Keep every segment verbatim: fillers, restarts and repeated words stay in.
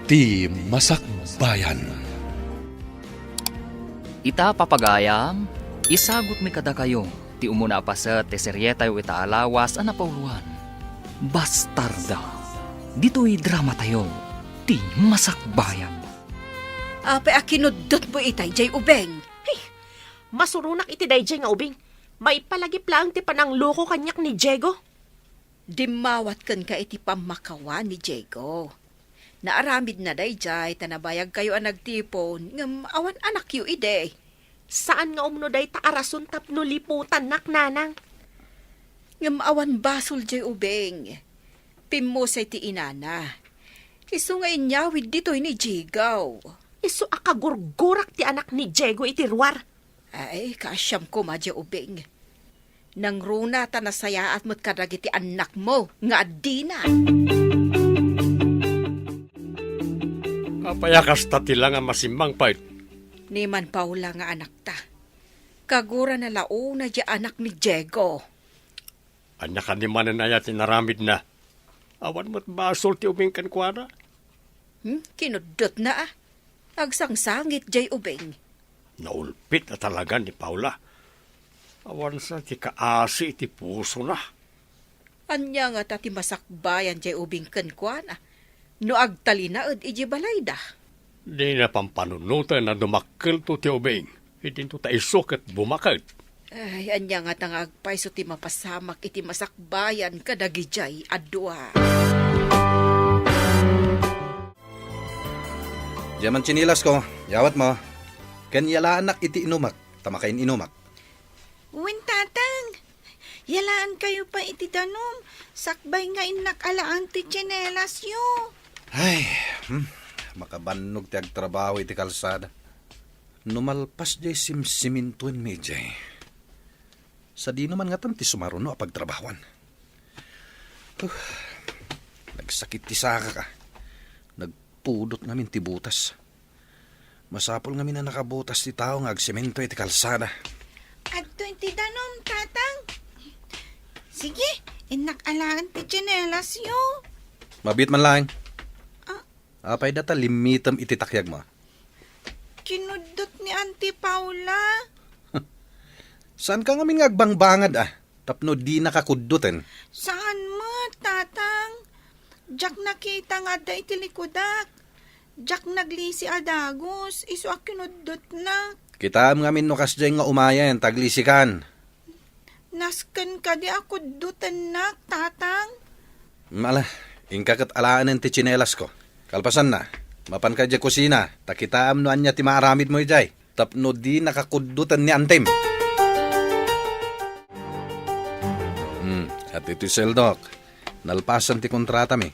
Ti Masakbayan. Ita, papagayam, isagutmi kadakayo ti umuna a paset ti serietayo ita a lawas a napauloan, Bastarda. Ditoy dramatayo, Ti Masakbayan. Apay a kinuddutmo itay, Jay Ubing? Hey, masuronak iti daydiay nga ubing. Maipalagip laeng ti panangloko kaniak ni Diego. Dimmawat kenka iti pammakawan ni Diego. Naaramidna daydiay ta nabayagkayo a nagtipon, ngem awan anakyo idi. Saan nga umno dayta a rason tapno liputannak, nanang. Ngem awan basol, Jay Ubing. Pimmusay ti inana. Isu nga inyawid ditoy ni Diego. Isu a kagurgurak ti anak ni Diego iti ruar. Ay, kaasiam koma, Jay Ubing. Nangruna ta nasayaat met kadagiti annakmo nga addina. Apay a kasta ti la nga masimmangpet? Ni man Paula nga anakta. Kagurana la unay diay anak ni Diego. Ania kadi manen aya ti inaramidna? Awan met basol ti ubing kenkuana. Hmm? Kinuddutna a. Agsangsangit diay ubing. Naulpit a talaga ni Paula. Awan sa ti kaasi iti pusona. Ania ngata ti masakbayan diay ubing kenkuana no agtalinaed idiay balayda? Dina pampanunoten a dumakkelto ti ubing. Idinto ta isu ket bumaket. Ay, ania ngata nga agpayso ti mapasamak iti masakbayan kadagidiay a dua? Diay man tsinilasko, yawatmo. Ken yalaannak iti inumak, ta makain-inumak. Wen, Tatang. Yalaankayo pay iti danum, sakbay nga innak alaan ti tsinelasyo. Ay, hmm, makabannog ti agtrabaho iti kalsada. No malpas diay simsimintuenmi idiay, sadino man ngatan ti sumaruno a pagtrabahoan? Uh, nagsakit ti sakak a. Nagpudot ngamin ti butas. Masapul ngamin a nakabutas ti tao nga agsemento iti kalsada. Adtoy ti danum, Tatang. Sige, innak alaan ti tsinelasyo. Mabiit man laeng. Ah. Apay data limmitem iti takyagmo? Kinuddut ni Auntie Paula. Saanka ngamin nga agbangbangad a tapno dinaka kudduten? Saan met, Tatang. Diak nakita nga adda iti likudak. Diak naglisi a dagus, isu a kinuddutnak. Kitaem ngamin no kasdiay nga umayen ta aglisikan. Nasken kadi a kuddutennak, Tatang? Ala, inka ket alaenen ti tsinelasko. Kalpasanna, mapanka idiay kusina, ta kitaem no ania ti maaramidmo idiay, tapno dinaka kudduten ni Antem. Hmm, adtoy ti sueldok. Nalpasan ti kontratami.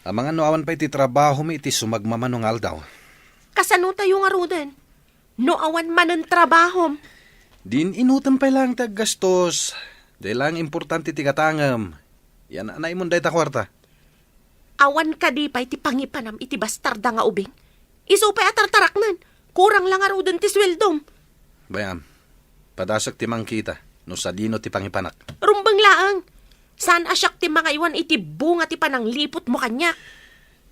Amangan no awan pay ti trabahomi iti sumagmamano nga aldaw. Kasanotayo ngaruden? No awan manen trabahom? Din inutem pay laeng ti aggastos. Diay laeng importante ti gatangem. Yan-anaymon dayta kuarta. Awan kadi pay ti pangipanam iti bastarda nga ubing? Isu pay a tartaraknen. Kurang la ngaruden ti sueldom. Bay-am, padasek ti mangkita no sadino ti pangipanak. Rumbeng laeng. Saan a siak ti mangaywan iti bunga ti panangliputmo kaniak?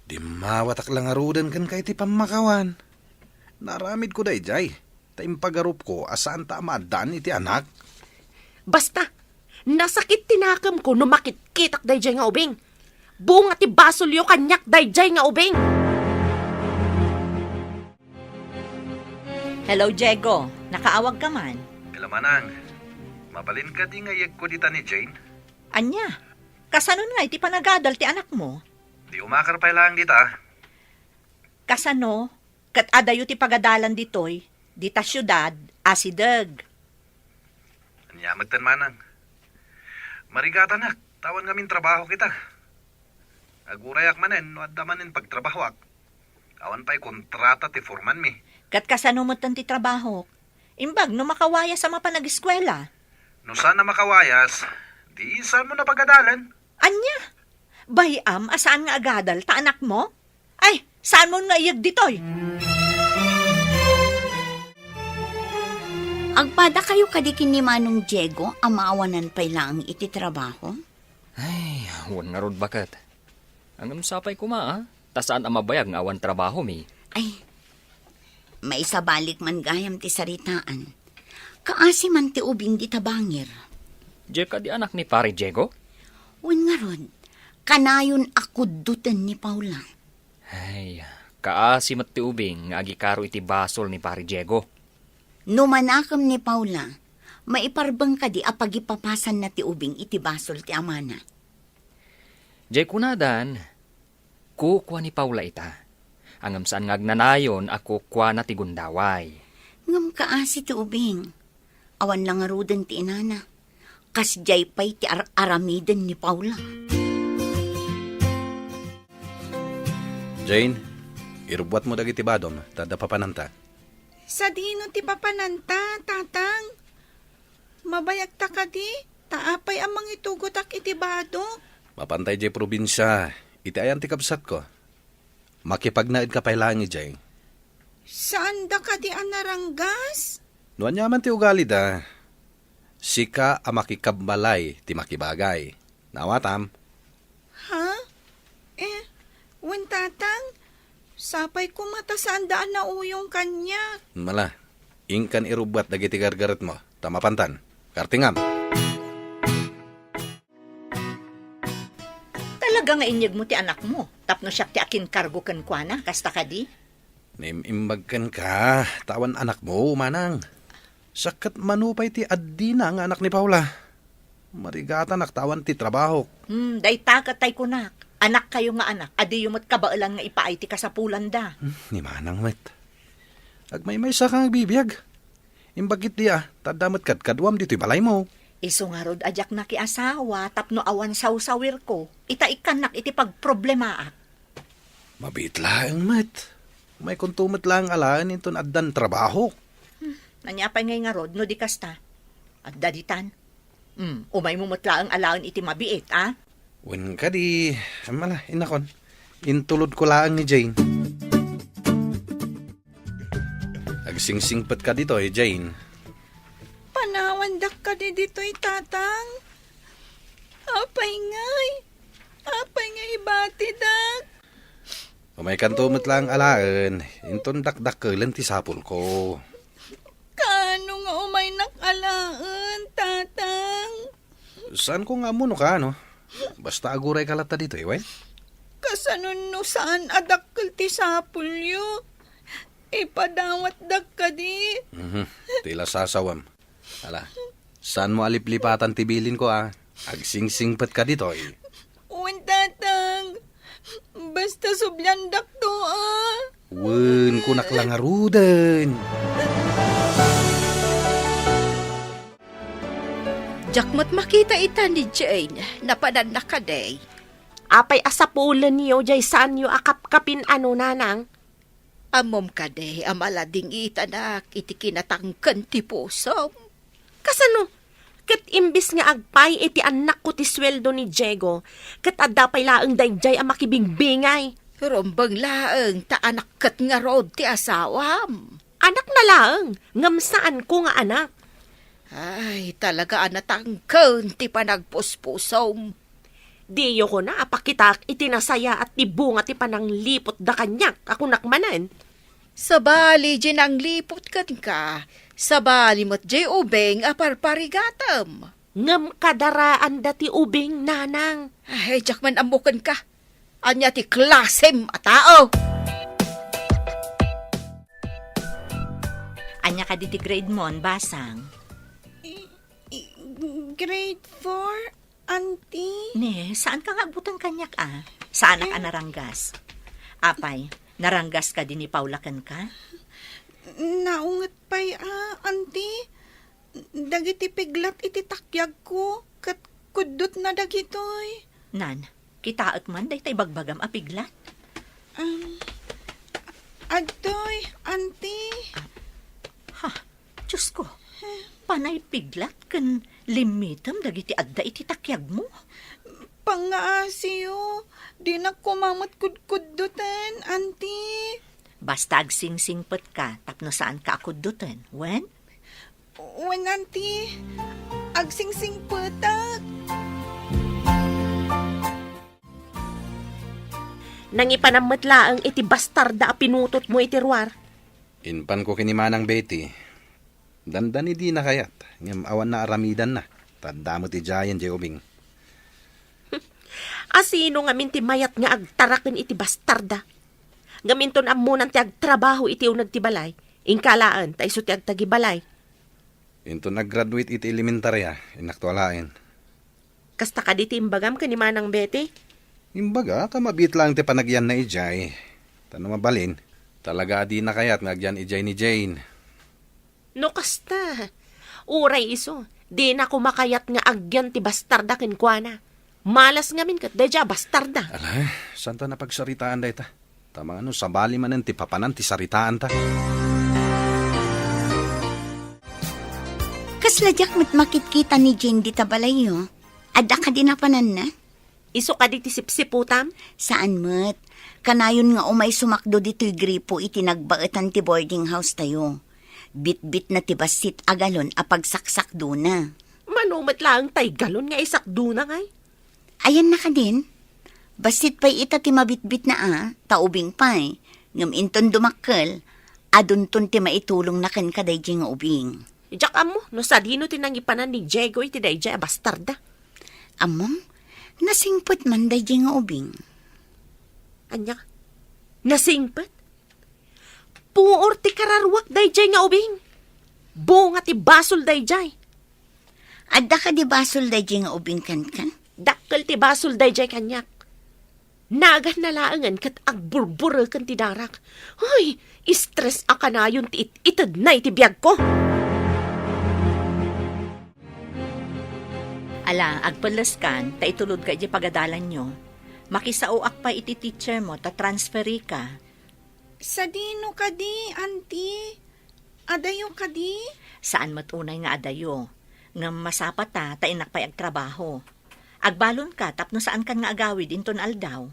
Dimmawatak la ngaruden kenka iti pammakawan. Naaramidko daydiay, ta impagarupko a saanta a maaddaan iti anak. Basta, nasakit ti nakemko no makitkitak daydiay nga ubing. Bunga ti basolyo kaniak daydiay nga ubing. Hello, Diego. Nakaawagka man? Hello, Manang. Mabalin kadi nga iyegko dita ni Jane? Ania? Kasanon nga iti panagadal ti anakmo? Di umakar pay laeng dita. Kasano ket adayo ti pagadalan ditoy, dita siudad, asideg? Ania metten, Manang. Marigatanak, ta awan ngamin trabaho kita. Agurayak manen no adda manen pagtrabahoak. Awan pay kontrata ti foremanmi. Ket kasano metten ti trabahok? Imbag no makawayas a mapan ageskuela? No saan a makawayas, di saanmo a pagadalen. Ania? Bay-am a saan nga agadal ta anakmo? Ay, saanmon nga iyeg ditoy? Agpadakayo kadi ken ni Manong Diego a maawanan pay laeng iti trabaho? Ay, wen ngarud, baket. Ngem sapay koma, a? Ta saan a mabayag nga awan trabahomi. Ay, maisabalik man gayam ti saritaan. Kaasi man ti ubing dita bangir. Diay kadi anak ni Pare Diego? Wen ngarud, kanayon a kuddoten ni Paula. Ay, kaasi met ti ubing nga agikaro iti basol ni Pare Diego. No manakem ni Paula, maiparbeng kadi a pagipapasanna ti ubing iti basol ti amana? Diay kunadan, kukua ni Paula ita. Ngem saan nga agnanayon a kukuana ti gundaway. Ngem kaasi ti ubing. Awan la ngaruden ti inana. Kasdiay pay ti ar-aramiden ni Paula. Jane, irubbuatmo dagiti badom, ta adda papananta. Sadino ti papananta, Tatang? Mabayagta kadi, ta apay a mangitugotak iti badok? Mapantay diay probinsia, iti ayan ti kabsatko. Makipagnaedka pay laeng idiay. Saanda kadi a naranggas? No ania man ti ugalida, sika a makikabbalay ti makibagay. Naawatam? Ha? Eh, wen, Tatang, sapay koma ta saanda a nauyong kaniak. Mala, inkan irubbuat dagiti gargaretmo, ta mapantan. Kartingam. Talaga nga inyegmo ti anakmo, tapno siak ti akinkargo kenkuana, kasta kadi? Naim-imbag kenka, ta awan anakmo, manang. Siak ket mano pay ti addina nga anak ni Paula. Marigatanak ta awan ti trabahok. Hmm, dayta ket tay kunak. Anakkayo nga anak, adiyo met kabaelan nga ipaay ti kasapulanda. Hmm, ni manang met. Agmaymaysa ka nga agbibiag. Imbag ketdi a, ta adda met kadkaduam ditoy balaymo. Isu ngarud a diak nakiasawa tapno awan sawsawirko, ita ikkannak iti pagproblemaak. Mabiit laeng met. Umaykonto met laeng alaen inton addan trabahok. Hmm, ania pay ngay ngarud no di kasta? Adda ditan. Hmm, umaymo met laeng alaen iti mabiit, a? Wen kadi, mala, innakon. Intulodko laeng ni Jane. Agsingsingpetka ditoy, Jane. Panawandak kadi ditoy, Tatang? Apay ngay? Apay nga ibatidak? Umaykanto met laeng alaen, inton dakdakkelen ti sapulko. Kaano nga umaynak alaen, Tatang? Saanko nga ammo no kaano. Basta agurayka latta ditoy, wen? Kasano no saan a dakkel ti sapulyo? Ipadawatdak kadi? Mhm. Ti la sasawem. Ala, saanmo a liplipatan ti bilinko, a? Agsingsingpetka ditoy. Wen, Tatang. Basta subliandakto, a. Wen, kunak la ngaruden. Diak met makita ita ni Jane. Napananna kadi? Apay a sapulenyo, diay saanyo a kapkapin, ano, nanang? Ammom kadi a maladingitanak iti kinatangken ti pusom? Kasano? Ket imbes nga agpay iti annakko ti sueldo ni Diego, ket adda pay laeng daydiay a makibingbingay. Rumbeng laeng ta anak ket ngarud ti asawam. Anakna laeng, ngem saanko nga anak. Ay, talaga a natangken ti panagpuspusom. Diyo kuna a pakitaak iti nasayaat ti bunga ti panangliputda kaniak a kunak manen. Sabali diay nangliput kenka, sabali met diay ubing a parparigatem. Ngem kadaraanda ti ubing, nanang. Ay, diak man ammo kenka. Ania ti klasem a tao? Ania kadi ti grade mo, basang? I-, i-, grade four. Auntie? Ne, saanka nga agbuteng kaniak, a? Saanak a Eh? naranggas. Apay, naranggas kadi ni Paula kenka? Naunget pay, a, Auntie. Dagiti piglat iti takyagko, ket kuddotna dagitoy. Nan, kitaek man dayta ibagbagam a piglat? Um, adtoy, Auntie. Ha? Diosko, panay piglat ken limmitem dagiti adda iti takyagmo. Pangngaasiyo, dinak koma met kudkuddoten, Auntie. Basta agsingsingpetka tapno saanka a kuddoten, wen? Wen, Auntie. Agsingsingpetak. Nangipanam met laeng iti bastarda a pinutotmo iti ruar. Impanko ken ni Manang Betty. Dandani dina kayat, ngem awan naaramidanna. Ta adda met idiayen diay ubing. Asino ngamin ti mayat nga agtaraken iti bastarda? Ngem inton ammonan ti agtrabaho iti uneg ti balay, inka laeng ta isu ti agtagibalay. Inton nag-graduate iti elementaria, innakto alaen. Kasta kadi ti imbagam ken ni Manang Betty? Imbagak a mabiit laeng ti panagyanna idiay. Ta no mabalin, talaga a dina kayat nga agyan idiay ni Jane. No kasta, uray isu, dina koma kayat nga agyan ti bastarda kenkuana. Malas ngamin ket daydiay a bastarda. Ala, saanta napagsaritaan dayta? Ta mangano sabali manen ti papanan ti saritaanta. Kasla diak met makitkita ni Jane dita balayyo. Adda kadi napananna? Isu kadi ti sipsiputam? Saan met. Kanayon nga umay sumakdo ditoy gripo iti nagbaetan ti boarding house tayo. Bitbitna ti bassit a galon a pagsaksakdona. Mano met laeng tay galon nga isakdona ngay? Ayanna kadin? Bassit pay ita ti mabitbitna a, ta ubing pay. Ngem inton dumakkel, adunton ti maitulongna kenka daydiay nga ubing. Diak ammo no sadino ti nangipanan ni Diego iti daydiay a bastarda. Ammom, nasingpet man daydiay nga ubing. Ania? Nasingpet? Puor ti kararuak daydiay nga ubing. Bunga ti basol daydiay. Adda kadi basol daydiay nga ubing kenka? Dakkel ti basol daydiay kaniak. Naganna laengen ket agburbureken ti darak. Ay, stress a kanayon ti it-itedna iti biagko. Ala, agpelleskan, ta itulodka idiay pagadalanyo. Makisaoak pay iti teacher mo, ta transferika. Sadino kadi, Auntie? Adayo kadi? Saan met unay nga adayo. Ngem masapata, ta innak pay agtrabaho. Agbalonka tapno saankan nga agawid inton aldaw.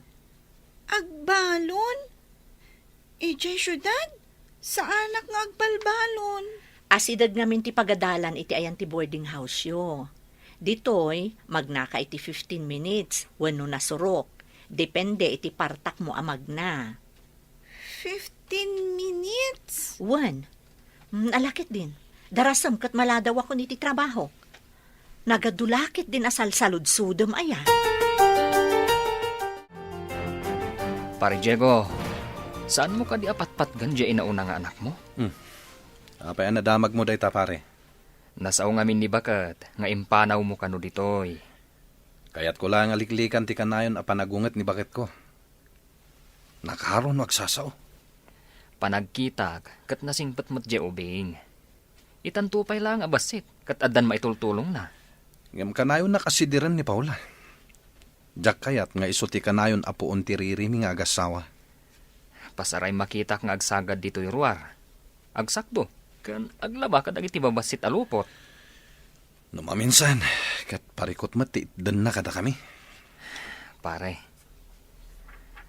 Agbalon? Idiay siudad? Saanak nga agbalbalon. Asideg ngamin ti pagadalan iti ayan ti boarding house-yo. Ditoy, magnaka iti fifteen minutes wenno nasurok. Depende iti partakmo a magna. Fifteen minutes? Wen. Mm, ala ketdin. Darasem ket maladawakon iti trabahok. Nagadu la ketdin a salsaludsodem aya. Pare Diego, saanmo kadi a patpatgen diay inauna nga anakmo? Hmm. Apay a nadamagmo dayta, pare? Nasao ngamin ni baket nga impanawmo kano ditoy. Kayatko laeng a liklikan ti kanayon a panagunget ni baketko. Nakaro no agsasao. Panagkitak ket nasingpet met diay ubing. Itanto pay laeng a bassit ket addan maitultulongna. Ngem kanayonnak a sidiren ni Paula. Diak kayat nga isu ti kanayon a puon ti ririmi nga agassawa. Pasaray makitak nga agsagad ditoy ruar. Agsakdo ken aglaba kadagiti babassit a lupot. No maminsan, ket parikut met ti itdenna kadakami. Pare,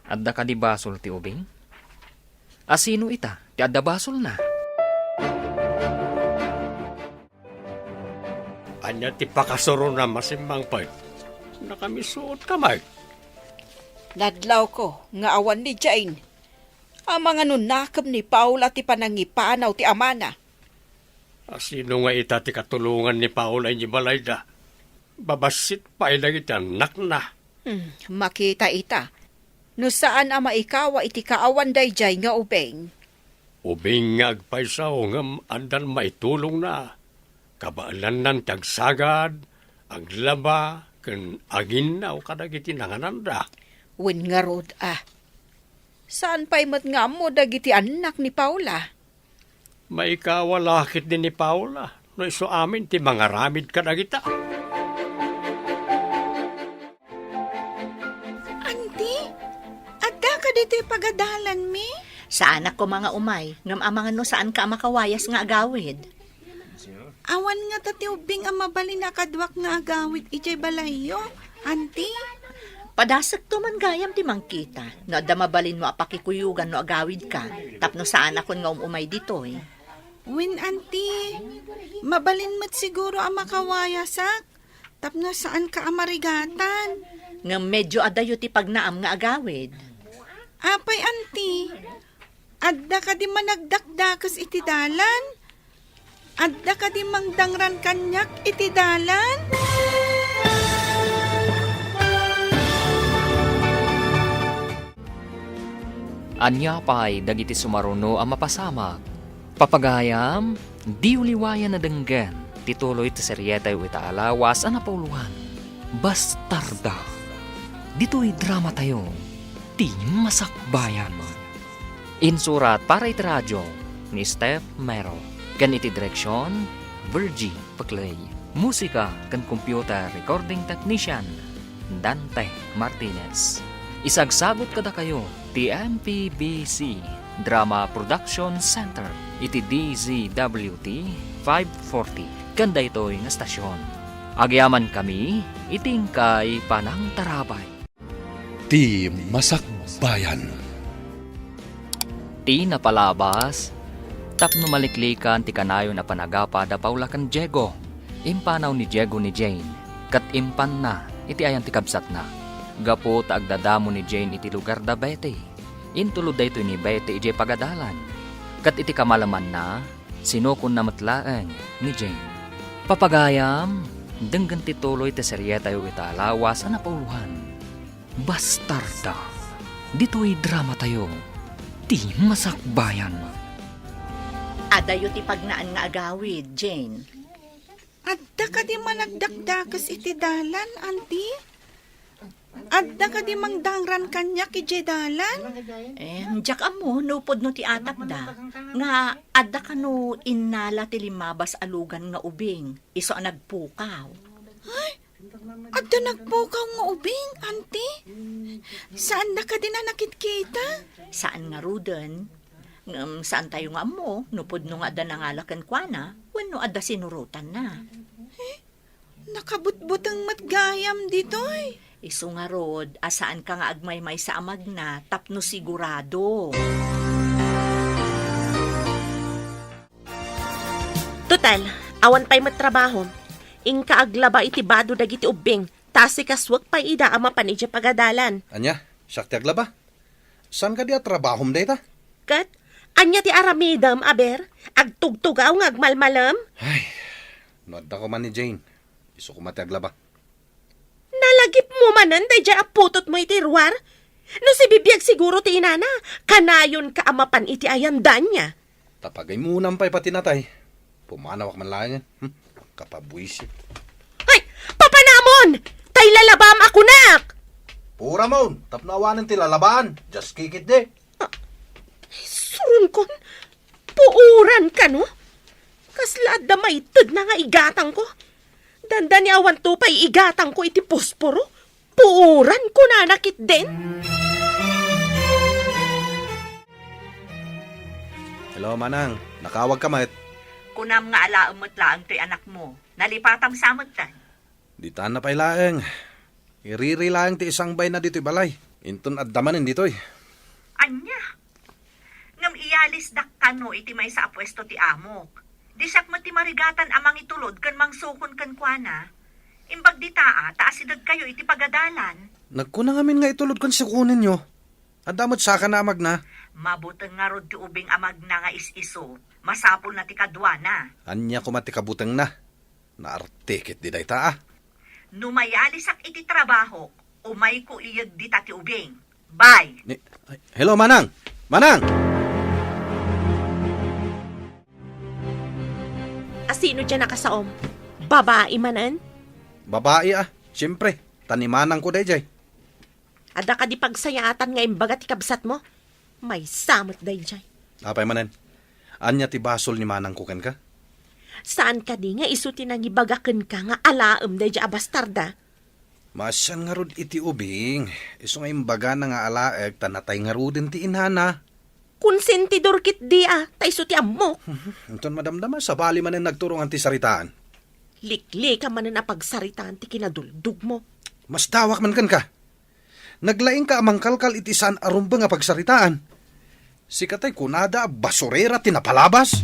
adda kadi basol ti ubing? Asino ita ti adda basolna? Ania ti pakasurona, Masimmangpet? Nakamisuotka met. Nadlawko nga awan ni Jane. Amangan no nakem ni Paula ti panangipanaw ti amana. Asino nga ita ti katulongan ni Paula idiay balayda? Babassit pay dagiti annakna. Hmm, makita ita. No saan a maikawa iti kaawan daydiay nga ubing. Ubing nga agpayso ngem addan maitulongna. Kabaelannan ti agsagad, aglaba, ken aginnaw kadagiti nangananda. Wen ngarud a. Saan pay met nga ammo dagiti annak ni Paula? Maikawa la ketdi ni Paula no isu amin ti mangaramid kadagita. Anti, adda ka ditoy pagadalanmi? Saanak koma nga umay, ngem amangan no saanka a makawayas nga agawid. Awan ngata ti ubbing a mabalin a kaduak nga agawid idiay balayyo, Anti. Padasekto man gayam ti mangkita no adda mabalinmo a pakikuyogan no agawidka, tapno saanakon nga um-umay ditoy. Wen, Anti, mabalin met siguro a makawayasak, tapno saanka a marigatan. Ngem medio adayo ti pagnaam nga agawid. Apay, anti? Adda kadi managdakdakes iti dalan? Adda kadi mangdangran kaniak iti dalan? Ania pay dagiti sumaruno a mapasamak? Papagayam, diyo liwayan a denggen ti tuloy ti serietayo ita a lawas a napauluan, Bastarda. Ditoy dramatayo, ti Masakbayan. Insurat para iti radio ni Steph Mero, ken iti direksion, Virgie Peclay. Musika ken computer recording technician, Dante Martinez. Isagsagut kadakayo ti M P B C Drama Production Center iti D Z W T five forty ken daytoy nga stasyon. Agyamankami iti inkay panangtarabay. Ti Masakbayan. Ti napalabas, tapno maliklikan ti kanayon a panagapa da Paula ken Diego, impanaw ni Diego ni Jane, ket impanna iti ayan ti kabsatna. Gapu ta agdadamo ni Jane iti lugar da Betty, intulod daytoy ni Betty idiay pagadalan, ket iti kamalamanna, sinukonna met laeng ni Jane. Papagayam, denggen ti tuloy ti serietayo ita a lawas a napauluan. Bastarda. Ditoy dramatayo, ti Masakbayan. Adayo ti pagnaan nga agawid, Jane. Adda kadi managdakdakes iti dalan, anti? Adda kadi mangdangran kaniak idiay dalan? Eh, diak ammo no pudno ti atapda, nga adda kano innala ti limmabas a lugan nga ubing, isu a nagpukaw. Ay, adda nagpukaw nga ubing, anti? Saanda kadin a nakitkita? Saan ngaruden. Ngem saantayo nga ammo no pudno nga adda nangala kenkuana wenno adda sinurotanna. Eh, nakabutbuteng met gayam ditoy. Isu ngarud a saanka nga agmaymaysa a magna tapno sigurado. Total, awan pay met trabahom. Inka aglaba iti bado dagiti ubbing, ta asikasuek pay ida a mapan idiay pagadalan. Ania? Siak ti aglaba? Saan kadi a trabahom dayta? Ket, ania ti aramidem, aber? Agtugtugaw nga agmalmalem? Ay, no adda koma ni Jane, isu koma ti aglaba. Nalagipmo manen daydiay a putotmo iti ruar? No sibibiag siguro ti inana, kanayonka a mapan iti ayan da ania? Ta pagaymunam pay pati natay, pumanawak man laengen. Hmm, kapabuisit. Ay, papanamon! Tay lalabam a kunak! Puramon, tapno awanen ti lalabaan, just kikit di. Ah, suronkon, puoran kano? Kasla adda maitedna nga igatangko. Dandani awanto pay igatangko iti posporo. Puoran kunana ketdin. Hello, Manang. Nakawagka met? Kunam nga alaem met laeng toy anakmo. Nalipatam sa metten. Ditan na pay laeng. Iriri laeng ti isangbayna ditoy balay. Inton adda manen ditoy. Ania? Ngem iyalisdak kano iti maysa a puesto ti amok. Di siak met ti marigatan a mangitulod ken mangsukon kenkuana. Imbag dita a, ta asidegkayo iti pagadalan. Nagkuna ngamin nga itulod ken sukonenyo. Adda met sakana a magna. Mabuteng ngarud ti ubing a magna nga is-isu. Masapulna ti kaduana. Ania koma ti kabutengna? Naartikit di dayta, a. No mayalisak iti trabahok, umayko iyeg dita ti ubing. Bye! Ni, hello, Manang! Manang! Asino diay nakasaom? Babai manen? Babai, a. Siyempre, ta ni manangko daydiay. Adda kadi pagsayaatan nga imbaga ti kabsatmo? Maysa met daydiay. Apay manen? Ania ti basol ni manangko kenka? Saan kadi nga isu ti nangibaga kenka nga alaem daydiay a bastarda? Maasian ngarud iti ubing, isu nga imbagana nga alaek ta natay ngaruden ti inana. Konsentidor ketdi a, ta isu ti ammok. Inton madamdama, sabali manen nagturongan ti saritaan. Liklikam manen a pagsaritaan ti kinaduldugmo. Masdawak man kenka. Naglaingka a mangkalkal iti saan a rumbeng a pagsaritaan. Sika tay kunada a basurera ti napalabas.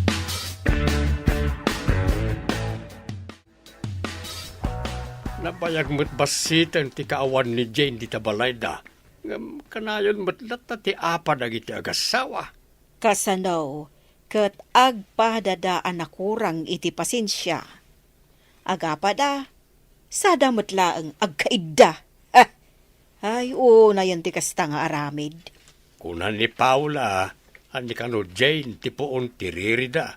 Nabayag met bassiten ti kaawan ni Jane dita balayda. Ngem kanayon met latta ti apa dagiti agassawa. Kasano ket agpadada a nakurang iti pasensia? Agapada, sada met laeng agkaidda. Ha! Ay, unayen ti kasta nga aramid. Kuna ni Paula a ni kano Jane ti puon ti ririda.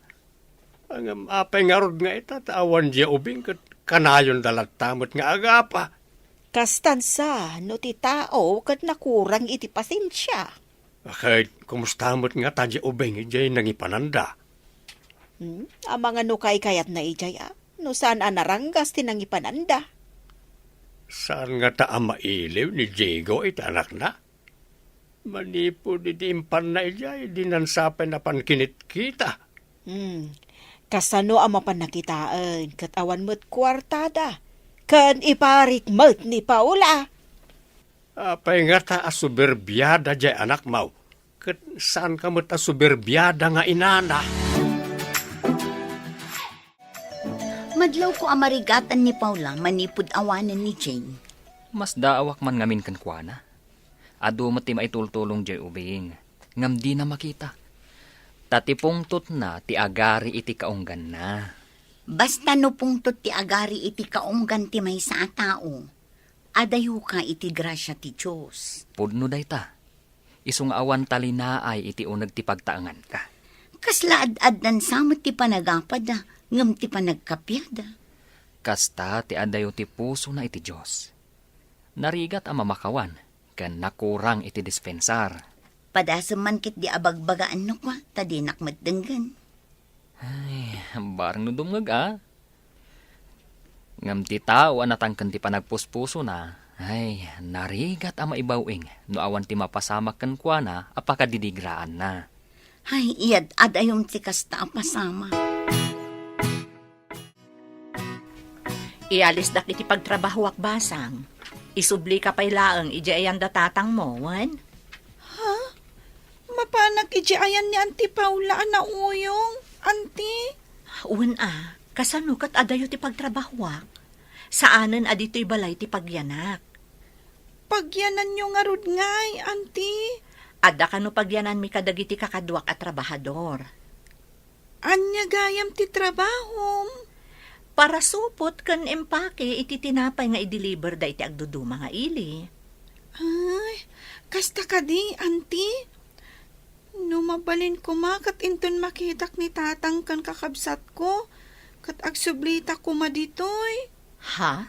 Ngem apay ngarud nga ita ta awan diay ubing ket kanayonda latta met nga agapa? Kastan sa no ti tao ket nakurang iti pasensia. Ket kumusta met ngata diay ubing idiay nangipananda? Hmm? Amangan no kaykayatna idiay a, no saan a naranggas ti nangipananda. Saan ngata a mailiw ni Diego iti anakna? Manipud idi impanna idiay, dinan sa pay napan kinitkita. Hmm. Kasano a mapan nakitaen ket awan met kuartada? Ken iparik met ni Paula. Apay ngata a soberbiada diay anakmo, ket saanka met a soberbiada nga inana? Madlawko a marigatan ni Paula manipud awanen ni Jane. Masdaawak man ngamin kenkuana. Adu met ti maitultulong diay ubing, ngem dina makita. Ta ti pungtotna ti agari iti kaungganna. Basta no pungtot ti agari iti kaunggan ti maysa a tao, adayoka iti grasia ti Dios. Pudno dayta. Isu nga awan talinaay iti uneg ti pagtaenganka. Kasla ad-addan sa met ti panagapada, ngem ti panagkapiada. Kasta ti adayo ti pusona iti Dios. Narigat a mamakawan, ken nakurang iti dispensar. Padasem man ketdi a bagbagaanno kua, ta dinak met denggen. Ay, bareng no dumngeg a. Ngem ti tao a natangken ti panagpuspusona, ay, narigat a maibaw-ing no awan ti mapasamak kenkuana a pakadidigraanna. Ay, iyad-adayom ti kasta a pasamak. Ialisdak iti pagtrabahoak, Basang. Isublika pay laeng idiay ayan da tatangmo, wen? Ha? Mapanak idiay ayan ni Auntie Paula a nauyong, Auntie? Wen a, kasano ket adayo ti pagtrabahoak? Saanen a ditoy balay ti pagyanak. Pagyananyo ngarud ngay, Auntie? Adda kano pagyananmi kadagiti kakaduak a trabahador. Ania gayam ti trabahom? Parasupot ken empake iti tinapay nga i-deliver da iti agduduma nga ili. Ay, kasta kadi, Auntie? No mabalin koma ket inton makitak ni Tatang ken kakabsatko, ket agsublita koma ditoy. Ha?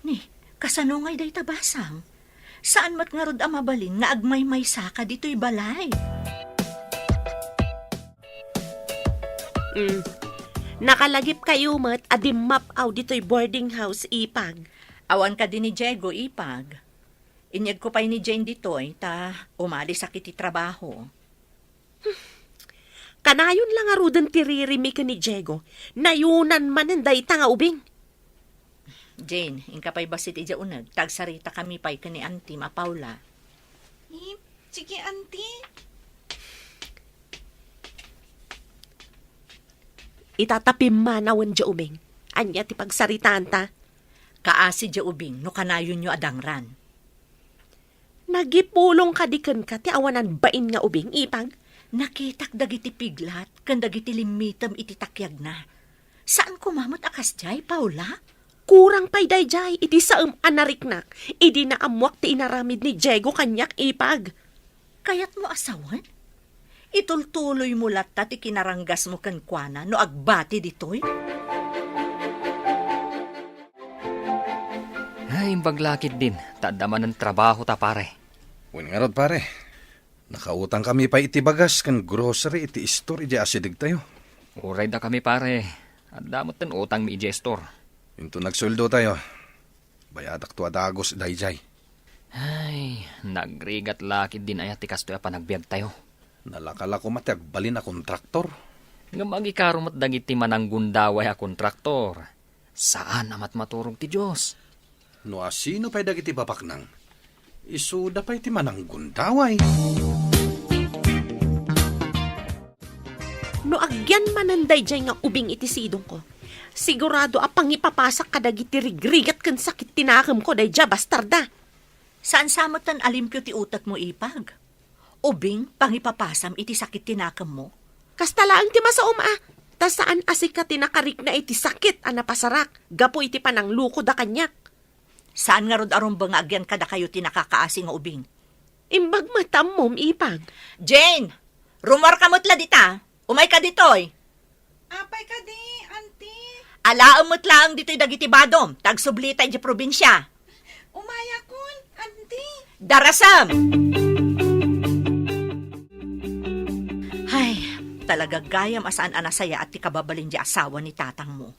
Ni, kasano ngay dayta, Basang? Saan met ngarud a mabalin nga agmaymaysaka ditoy balay? Mm. Nakalagipkayo met a dimmap-aw ditoy boarding house, Ipag. Awan kadi ni Diego, Ipag. Inyegko pay ni Jane ditoy, ta umalisak iti trabaho. Kanayon la ngaruden ti ririmi ken ni Diego, nayunan manen dayta nga ubing. Jane, inka pay bassit idiay uneg, ta agsaritakami pay ken ni Auntie a Paula. Ni, sige, Auntie. Ita ta pimmanawen diay ubing. Ania ti pagsaritaanta? Kaasi diay ubing no kanayonyo a dangran. Nagipulong kadi kenka ti awanan bain nga ubing, Ipag? Nakitak dagiti piglat ken dagiti limmitem iti takiagna. Saan koma met a kasdiay, Paula? Kurang pay daydiay iti saem a nariknak idi naammoak ti inaramid ni Diego kaniak, Ipag. Kayatmo a sawen? Itultuloymo latta ti kinaranggasmo kenkuana no agbati ditoy? Ay, imbag la ketdin, ta adda manen trabahota, pare. Wen ngarud, pare. Nakautangkami pay iti bagas ken grocery iti istor idiay asidegtayo. Uray dakami, pare. Adda metten utangmi idiay istor. Inton agsueldotayo, bayadakto a dagus daydiay. Ay, nagrigat la ketdin aya ti kastoy a panagbiagtayo. Nalaka la koma ti agbalin a kontraktor. Ngem agikaro met dagiti mananggundaway a kontraktor. Saan a matmaturog ti Dios. No asino pay dagiti babaknang, isuda pay ti mananggundaway. No agyan manen daydiay nga ubing iti sidongko, sigurado a pangipapasak kadagiti rigrigat ken sakit ti nakemko daydiay a bastarda. Saan sa metten a limpio ti utekmo, Ipag? Ubing, pangipapasam iti sakit ti nakemmo? Kasta laeng ti masaom a, ta saan a sika ti nakarikna iti sakit a napasarak gapu iti pananglukoda kaniak. Saan ngarud a rumbeng nga agyan kadakayo ti nakakaasi nga ubing? Imbag met ammom, Ipag. Jane! Rumuarka met la dita. Umayka ditoy. Apay kadi, Auntie? Alaem met laeng ditoy dagiti badom, ta agsublita idiay probinsia. Umayakon, Auntie. Darasem! Ay, talaga gayam a saan a nasayaat ti kababalin diay asawa ni tatangmo.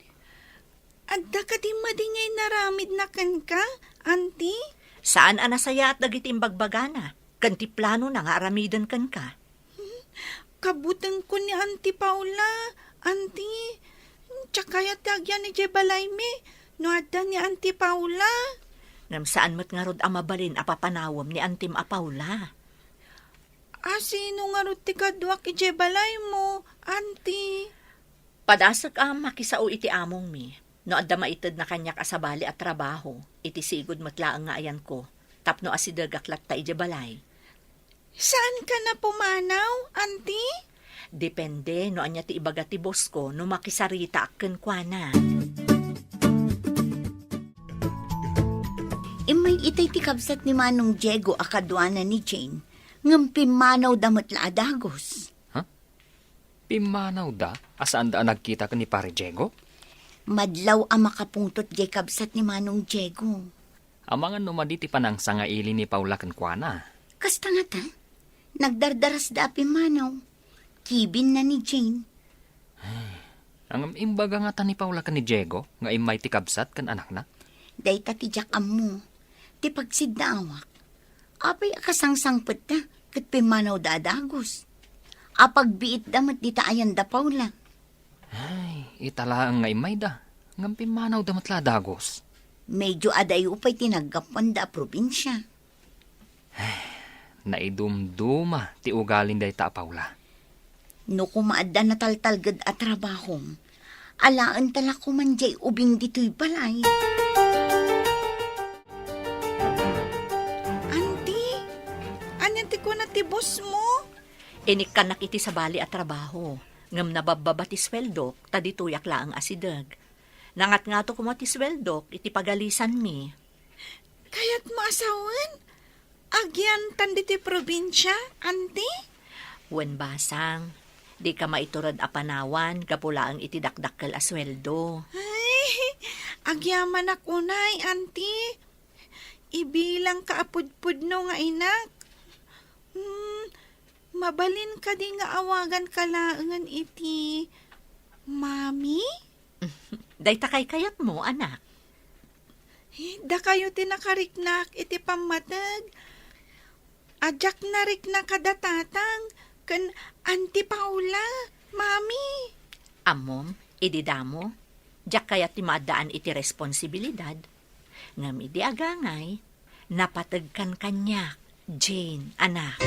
Adda kadi madi nga inaramidna kenka, Auntie? Saan a nasayaat dagiti imbagbagana, ken ti planona nga aramiden kenka. Kabutengko ni Auntie Paula, Auntie. Diak kayat ti agyan idiay balaymi no adda ni Auntie Paula. Ngem saan met ngarud a mabalin a papanawem ni Auntiem a Paula. A, sino ngarud ti kaduak idiay balaymo, Auntie? Padasek a makisao iti amongmi. No adda maitedna kaniak a sabali a trabaho, iti sigud met laeng nga ayanko, tapno asidegak latta idiay balay. Saanka a pumanaw, Auntie? Depende no ania ti ibaga ti boss ko no makisaritaak kenkuana. Immay itay ti kabsat ni Manong Diego a kaduana ni Jane, ngem pimmanawda met la a dagus. Ha? Pimmanawda a saanda a nagkita ken ni Pare Diego? Madlaw a makapungtot diay kabsat ni Manong Diego. Amangan no madi ti panangsangaili ni Paula kenkuana. Kasta ngata, nagdardarasda a pimmanaw. Kibinna ni Jane. Ngem imbaga ngata ni Paula ken ni Diego nga immay ti kabsat ken anakna? Dayta ti diak ammo. Ti pagsiddaawak, apay a kasangsangpetta ket pimmanawda a dagus? Apagbiitda met dita ayan da Paula. Ay, ita laeng nga immayda, ngem pimmanawda met la a dagus. Medyo adayo pay ti naggapuanda a probinsia. Naidumduma ti ugalin dayta a Paula. No koma adda nataltalged a trabahom, alaenta la koman diay ubing ditoy balay. Auntie, ania ti kuna ti boss mo? Inikkannak iti sabali a trabaho, ngem nababbaba ti sueldok, ta ditoyak laeng asideg. Nangatngato koma ti sueldok iti pagalisanmi. Kayatmo a sawen? Agyantan ditoy probinsia, Auntie? Wen basang, dika maitured a panawan gapu laeng iti dakdakkel a sueldo. Ay, agyamanak unay, Auntie. Ibilangka a pudpudno nga inak. Hmm, mabalin kadi nga awaganka laengen iti Mami? Dayta kaykayatmo, anak. Eh, dakayo ti nakariknak iti pammateg. A diak narikna kada tatang ken Auntie Paula, Mami. Ammom, idi damo, diak kayat ti maaddaan iti responsibilidad. Ngem idi agangay, napategkan kaniak, Jane, anak.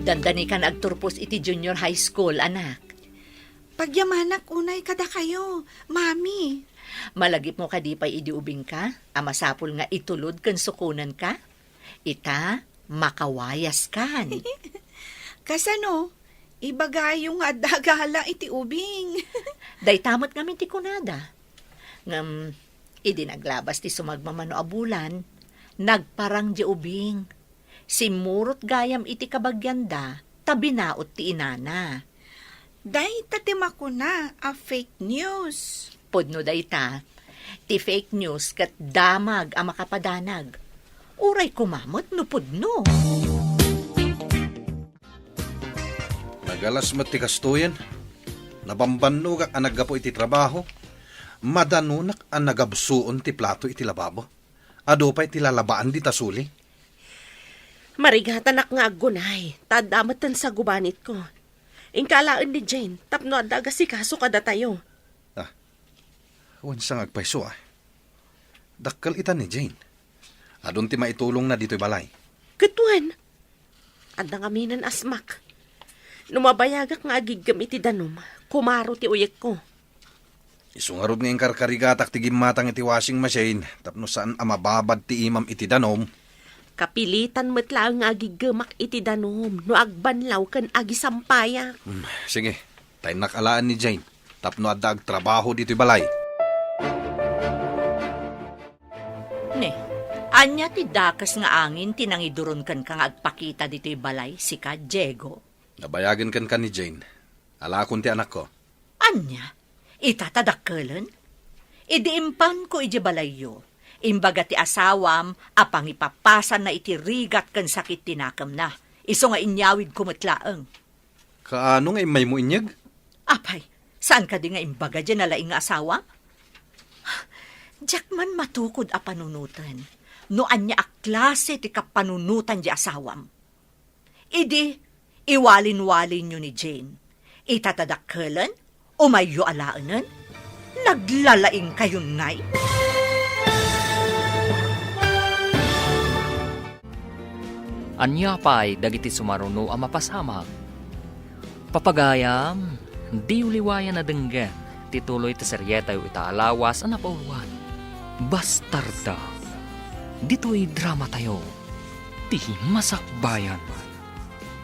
Dandani kan agturpos iti junior high school, anak. Pagyamanak unay kadakayo, Mami. Malagipmo kadi pay idi ubingka a masapul nga itulod ken sukonenka? Ita, makawayaskan. Kasano? Ibagayo nga adda gala iti ubing. Dayta met ngamin ti kunada. Ngem, idi naglabas ti sumagmamano a bulan, nagparang diay ubing. Simmurot gayam iti kabagianda, ta binaut ti inana. Dayta ti makuna a fake news. Pudno dayta. Ti fake news ket damag a makapadanag. Uray koma met no pudno. Nagalas met ti kastoyen. Nabambannogak a naggapu iti trabaho. Madanonak a nagabsuon ti plato iti lababo. Adu pay ti lalabaan dita suli. Marigatanak nga aggunay, ta adda met ti sagubanitko. Inka alaen ni Jane tapno adda agasikaso kadatayo. Ah, wen sa nga agpayso, ah. Dakkel ita ni Jane. Adun ti maitulongna ditoy balay. Ket wen, adda ngaminen asmak. No mabayagak nga agiggem iti danum, kumaro ti uyekko. Isu ngarud nga inkarkarigatak ti gimmatang iti washing machine tapno saan a mababad ti imam iti danum. Kapilitan met laeng nga agiggemak iti danum no agbanlaw ken agisampayak. Hmm, sige, ta innak alaen ni Jane tapno adda agtrabaho ditoy balay. Ne, ania ti dakes nga angin ti nangiduron kenka nga agpakita ditoy balay, sika, Diego? Nabayagen kenka ni Jane. Alaakon ti anakko. Ania? Ita ta dakkelen? Idi impanko idiay balayyo, imbaga ti asawam a pangipapasanna iti rigat ken sakit ti nakemna, isu nga inyawidko met laeng. Kaano nga immaymo inyeg? Apay, saan kadi nga imbaga diay nalaing nga asawam? Diak man matukod a panunoten no ania a klase ti kapanunotan diay asawam. Idi, iwalin-walinyo ni Jane. Ita ta dakkelen, umayyo alaenen. Naglalaingkayon ngay? Ania pay dagiti sumaruno a mapasamak? Papagayam, diyo liwayan a denggen ti tuloy ti serietayo ita a lawas a napauluan, Bastarda. Ditoy dramatayo, ti Masakbayan.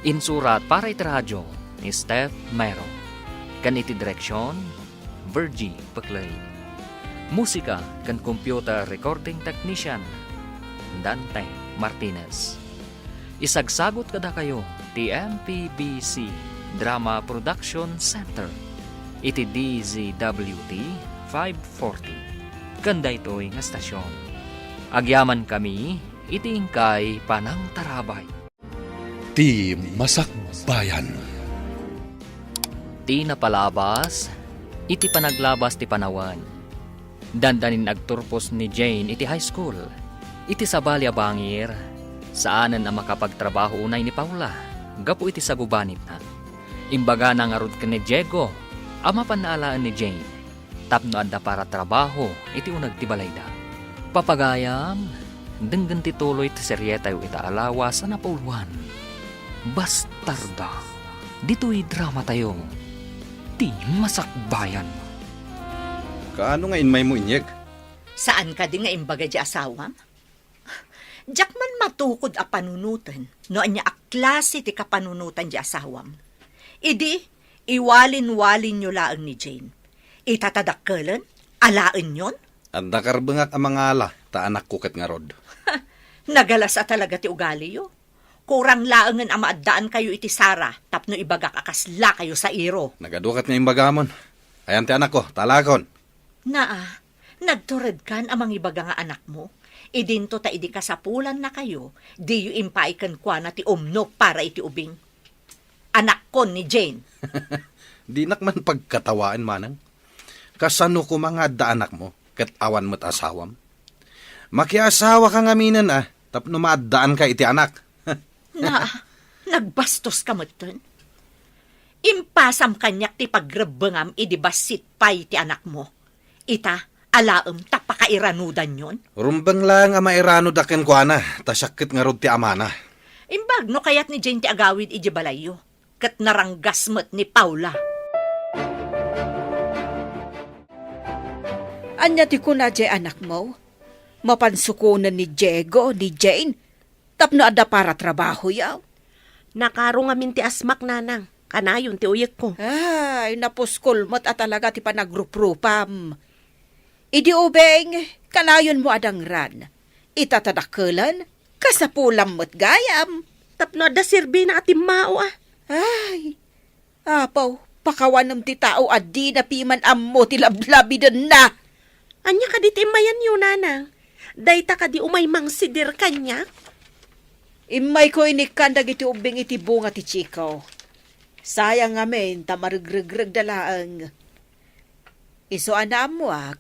Insurat para iti radio ni Steph Mero, ken iti direksion, Virgie Peclay. Musika ken computer recording technician, Dante Martinez. Isagsagut kadakayo ti M P B C Drama Production Center iti D Z W T five forty ken daytoy nga stasyon. Agyamankami iti inkay panangtarabay. Ti Masakbayan. Ti napalabas iti panaglabas ti panawen. Dandanin agturpos ni Jane iti high school. Iti sabali a bangir, saanen a makapagtrabaho unay ni Paula gapu iti sagubanitna. Imbagana ngarud ken ni Diego a mapanna alaen ni Jane tapno adda para trabaho iti uneg ti balayda. Papagayam, denggen ti tuloy ti serietayo ita a lawas a napauluan, Bastarda. Ditoy dramatayo, ti Masakbayan. Kaano nga inmaymo inyeg? Saan kadi nga imbaga diay asawam? Diak man matukod a panunoten no ania a klase ti kapanunotan diay asawam. Idi, iwalin-walinyo laeng ni Jane. Ita ta dakkelen, alaenyon? Adda karbengak a mangala ta anakko ket ngarud. Nagalasa talaga ti ugaliyo. Kurang laengen a maaddaankayo iti sara tapno ibagak a kaslakayo sairo. Nagadukat nga imbagamon. Ayan ti anakko, ta alaekon. Naa, nagturedkan a mangibaga nga anakmo. Idinto ta idi kasapulannakayo, diyo impaay kenkuana ti umno para iti ubing. Anakkon ni Jane. Dinak man pagkatawaen, manang. Kasano koma nga adda anakmo, ket awan met asawam? Makiasawaka ngaminen, a, tapno maaddaanka iti anak. Naa, nagbastoska metten. Impasam kaniak ti pagrebbengam idi bassit pay ti anakmo. Ita, alaem ta pakairanudanyon? Rumbeng laeng a mairanoda kenkuana, ta siak ket ngarud ti amana. Imbag no kayat ni Jane ti agawid idiay balayyo, ket naranggas met ni Paula. Ania ti kuna diay anakmo? Mapan sukonen ni Diego, ni Jane, tapno adda para trabahoyo? Nakaro ngamin ti asmak, nanang. Kanayon ti uyekko. Ay, napuskol met a talaga ti panagruprupam. Idi ubing, kanayonmo a dangran. Ita ta dakkelen, kasapulam met gayam. Tapno adda serbina a timmao, a. Ay, Apo, pakawanem ti tao a dina piman ammo ti lablabidenna. Ania kadi ti immayanyo, nanang? Dayta kadi umay mangsidir kaniak? Immayko inikkan dagiti ubbing iti bunga ti chiko. Sayang ngamin ta maregregregda laeng. Isu a naammoak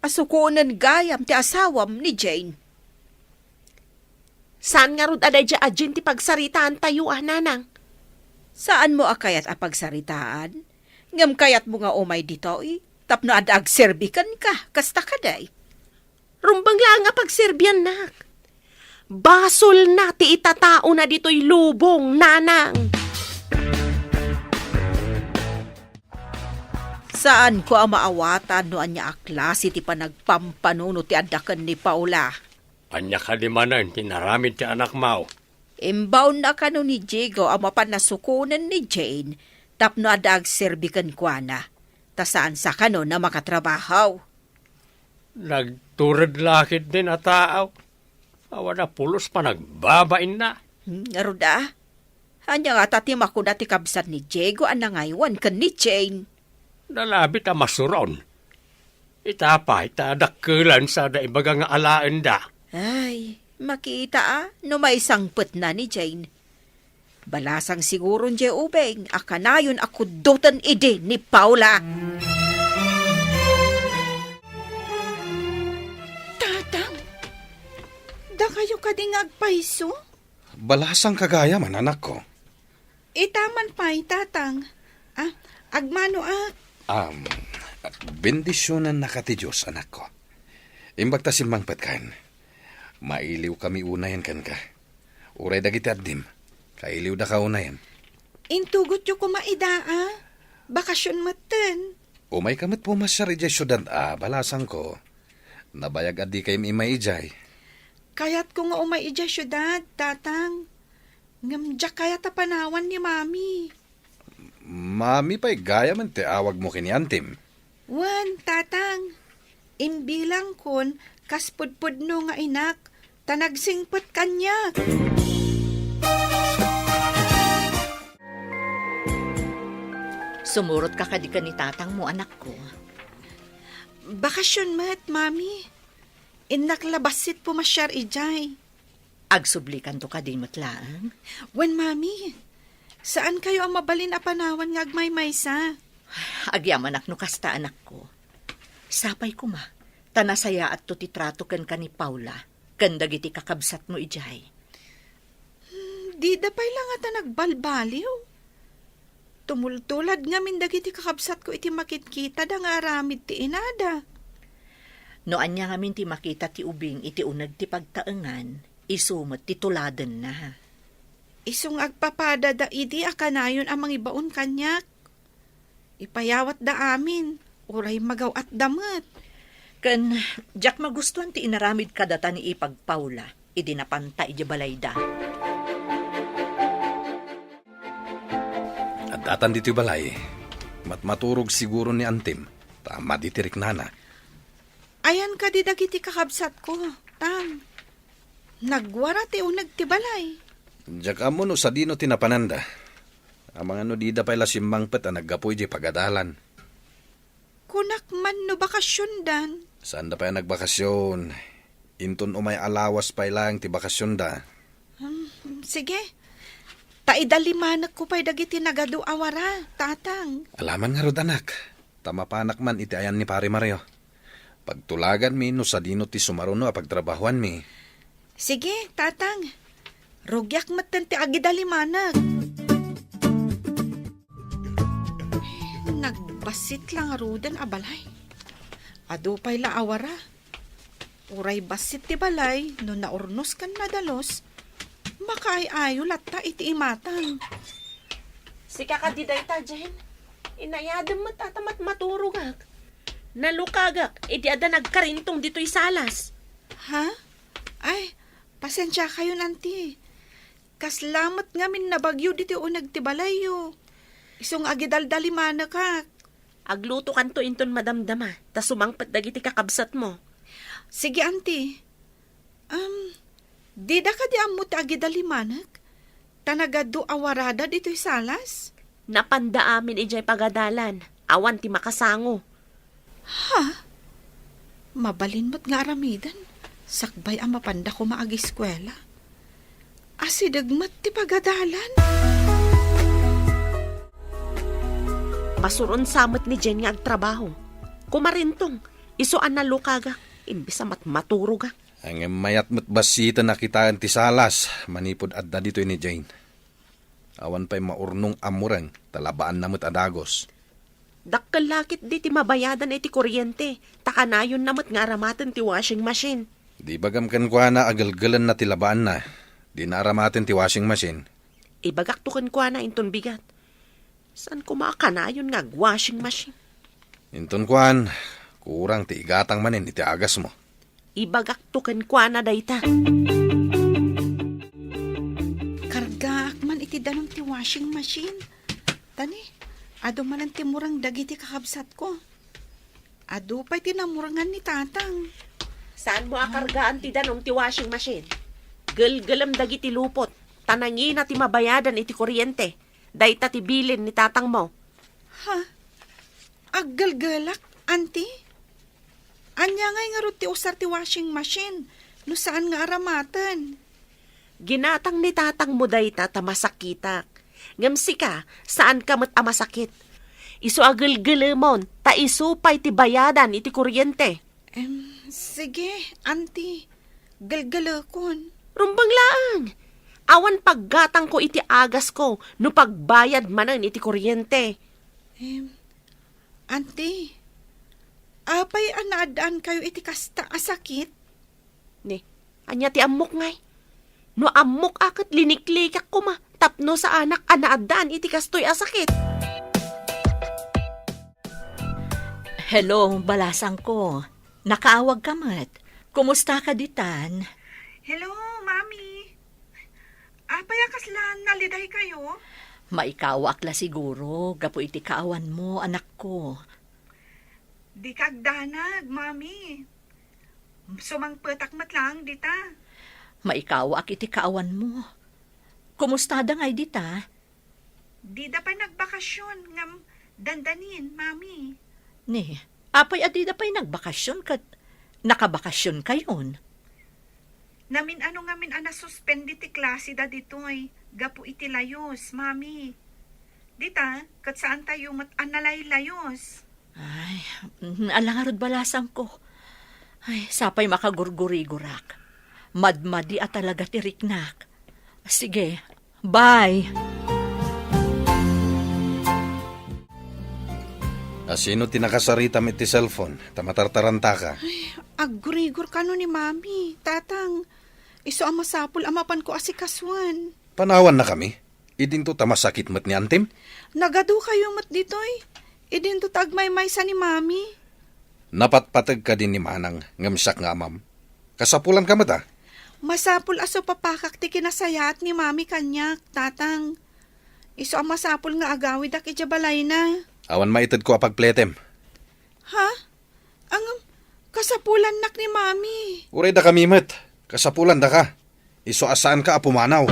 a sukonen gayam ti asawam ni Jane. Saan ngarud a daydiay a Jane ti pagsaritaantayo, a, nanang? Saanmo a kayat a pagsaritaan? Ngem kayatmo nga umay ditoy tapno adda agserbi kenka, kasta kadi? Rumbeng laeng a pagserbiannak. Basolna ti itataona ditoy lubong, nanang. Saanko a maawatan no ania a klase ti panagpampanunot ti adda ken ni Paula. Ania kadi manen ti inaramid ti anakmo? Imbaonna kano ni Diego a mapan a sukonen ni Jane tapno adda agserbi kenkuana, ta saan sa kano a makatrabaho. Nagtured la ketdin a tao. Awan a pulos panagbabainna. Hmm, ngarud a? Ania ngata ti makuna ti kabsat ni Diego a nangaywan ken ni Jane? Nalabit a masuron. Ita pay ta dakkelan sada ibaga nga alaenda. Ay, makita a no maisangpetna ni Jane. Balasang siguron diay ubing a kanayon a kuddoten idi ni Paula. Tatang, dakayo kadi nga agpayso? Balasang kagayam, anakko. Ita man pay, Tatang. Ah, agmano ak. Am, bendisionannaka ti Dios, anakko. Imbag ta simmangpetkan. Mailiwkami unayen kenka. Uray dagiti addim, kailiwdaka unayen. Intugotyo koma ida a. Bakasion metten. Umayka met pumasiar idiay siudad a, balasangko. Nabayag a dikaymi immay idiay. Kayatko nga umay idiay siudad, Tatang. Ngem diak kayat a panawan ni Mami. Mami pay gayamen ti awagmo ken ni Antim. Wen, Tatang. Imbilangkon kas pudpudno nga inak, ta nagsingpet kaniak. Sumurotka kadi ken ni tatangmo, anakko? Bakasion met, Mami. Innak la bassit pumasiar idiay. Agsublikanto kadi met laeng? Wen, Mami. Saankayo a mabalin a panawan nga agmaymaysa. Agyamanak no kasta, anakko. Sapay koma, ta nasayaatto ti trato kenka ni Paula ken dagiti kakabsatmo idiay. Hmm, dida pay la ngata nagbalbaliw. Tumultulad ngamin dagiti kakabsatko iti makitkitada nga aramid ti inada. No ania ngamin ti makita ti ubing iti uneg ti pagtaengan, isu met ti tuladenna. Isu nga agpapadada idi a kanayon a mangibaon kaniak. Ipayawatda amin, uray magaw-atda met. Ken diak magustuan ti inaramid kadata ni Ipag Paula idi napanta idiay balayda. Adda tan ditoy balay. Matmaturog siguro ni Antim, ta madi ti riknana. Ayan kadi dagiti kakabsatko, Tang? Nagwara ti uneg ti balay. Diak ammo no sadino ti napananda. Amangan no dida pay la simmangpet a naggapu idiay pagadalan. Kunak man no bakasiondan. Saanda pay a nagbakasion. Inton umay a lawas pay laeng ti bakasionda. Hmm, sige. Ta idalimanekko pay dagiti nagadu a wara, Tatang. Alaman ngarud, anak. Ta mapanak man iti ayan ni Pare Mario. Pagtulaganmi no sadino ti sumaruno a pagtrabahoanmi. Sige, Tatang. Rugiak metten ti agidalimanek. Nagbassit la ngaruden a balay. Adu pay la a wara. Uray bassit ti balay no naurnos ken nadalus, makaay-ayo latta iti imatang. Sika kadi dayta, Jen? Inayadem met a ta matmaturogak. Nalukagak idi adda nagkarintong ditoy salas. Ha? Ay, pasensiakayon, Auntie. Kasla met ngamin nabagyo ditoy uneg ti balayyo. Isu nga agidaldalimanekak. Aglutokanto inton madamdama, ta sumangpet dagiti kakabsatmo. Sige, Auntie. Am, dida kadi ammo ti agidalimanek? Ta nagadu a warada ditoy salas? Napanda amin idiay pagadalan. Awan ti makasango. Ha? Mabalin met nga aramiden, sakbay a mapanda koma agiskuela. Asideg met ti pagadalan. Masuron sa met ni Jen nga agtrabaho. Kumarintong, isu a nalukagak, imbes a matmaturogak. Ngem mayat met bassiten a kitaen ti salas manipud adda ditoy ni Jane. Awan pay maurnong a mureng, ta labaanna met a dagus. Dakkel la ketdi ti mabayadan iti kuryente, ta kanayonna met nga aramaten ti washing machine. Di bagam kenkuana a gelgelenna ti labaanna. Dina aramaten ti washing machine. Ibagakto kenkuana inton bigat. Saan koma a kanayon nga ag-washing machine? Inton kuan, kurang ti igatang manen iti agasmo. Ibagakto kenkuana dayta. Kargaak man iti danum ti washing machine. Tani, adu manen ti mureng dagiti kakabsatko. Adu pay ti namurengan ni Tatang. Saanmo a kargaan ti danum ti washing machine? Gelgelem dagiti lupot, ta nangina ti mabayadan iti kuryente. Dayta ti bilin ni tatangmo. Ha? Aggelgelak, Auntie? Ania ngay ngarud ti usar ti washing machine no saan nga aramaten? Ginatang ni tatangmo dayta ta masakitak. Ngem sika, saanka met a masakit. Isu a gelgelemon, ta isu pay ti bayadan iti kuryente. Em, sige, Auntie. Gelgelekon. Rumbeng laeng. Awan paggatangko iti agasko no pagbayad manen iti kuryente. Em, Auntie, apay a naaddaankayo iti kasta a sakit? Ni, ania ti ammok ngay? No ammok a ket liniklikak koma tapno saanak a naaddaan iti kastoy a sakit. Hello, balasangko. Nakaawagka met. Kumustaka ditan? Hello, Mami. Apay a kasla nalidaykayo? Maikawaak la siguro gapu iti kaawanmo, anakko. Dika agdanag, Mami. Sumangpetak met laeng dita. Maikawaak iti kaawanmo. Kumustada ngay dita? Dida pay nagbakasyon ngem dandanin, Mami. Ni, apay a dida pay nagbakasyon ket nakabakasyon kayon? Namin-ano ngamin a nasuspend ti klase da ditoy gapu iti layus, Mami. Dita, ket saantayo met a nalaylayus. Ay, mhm, ala ngarud balasangko. Ay, sapay makagurgurigorak. Madmadi a talaga ti riknak. Sige, bye. Asino ti nakasaritam iti cellphone, ta matartarantaka? Ay, aggurigor kano ni Mami, Tatang. Isu a masapul a mapanko asikasuen. Panawannakami? Idinto ta masakit met ni antim? Nagadukayo met ditoy. Idinto ta agmaymaysa ni Mami. Napatpateg kadi ni Manang ngem siak nga amam. Kasapulanka met a. Masapul a supapakak ti kinasayaat ni Mami kaniak, Tatang. Isu a masapul nga agawidak idiay balayna. Awan maitedko a pagpletem. Ha? Ngem, kasapulannak ni Mami. Uray dakami met, kasapulandaka. Isu a saanka a pumanaw.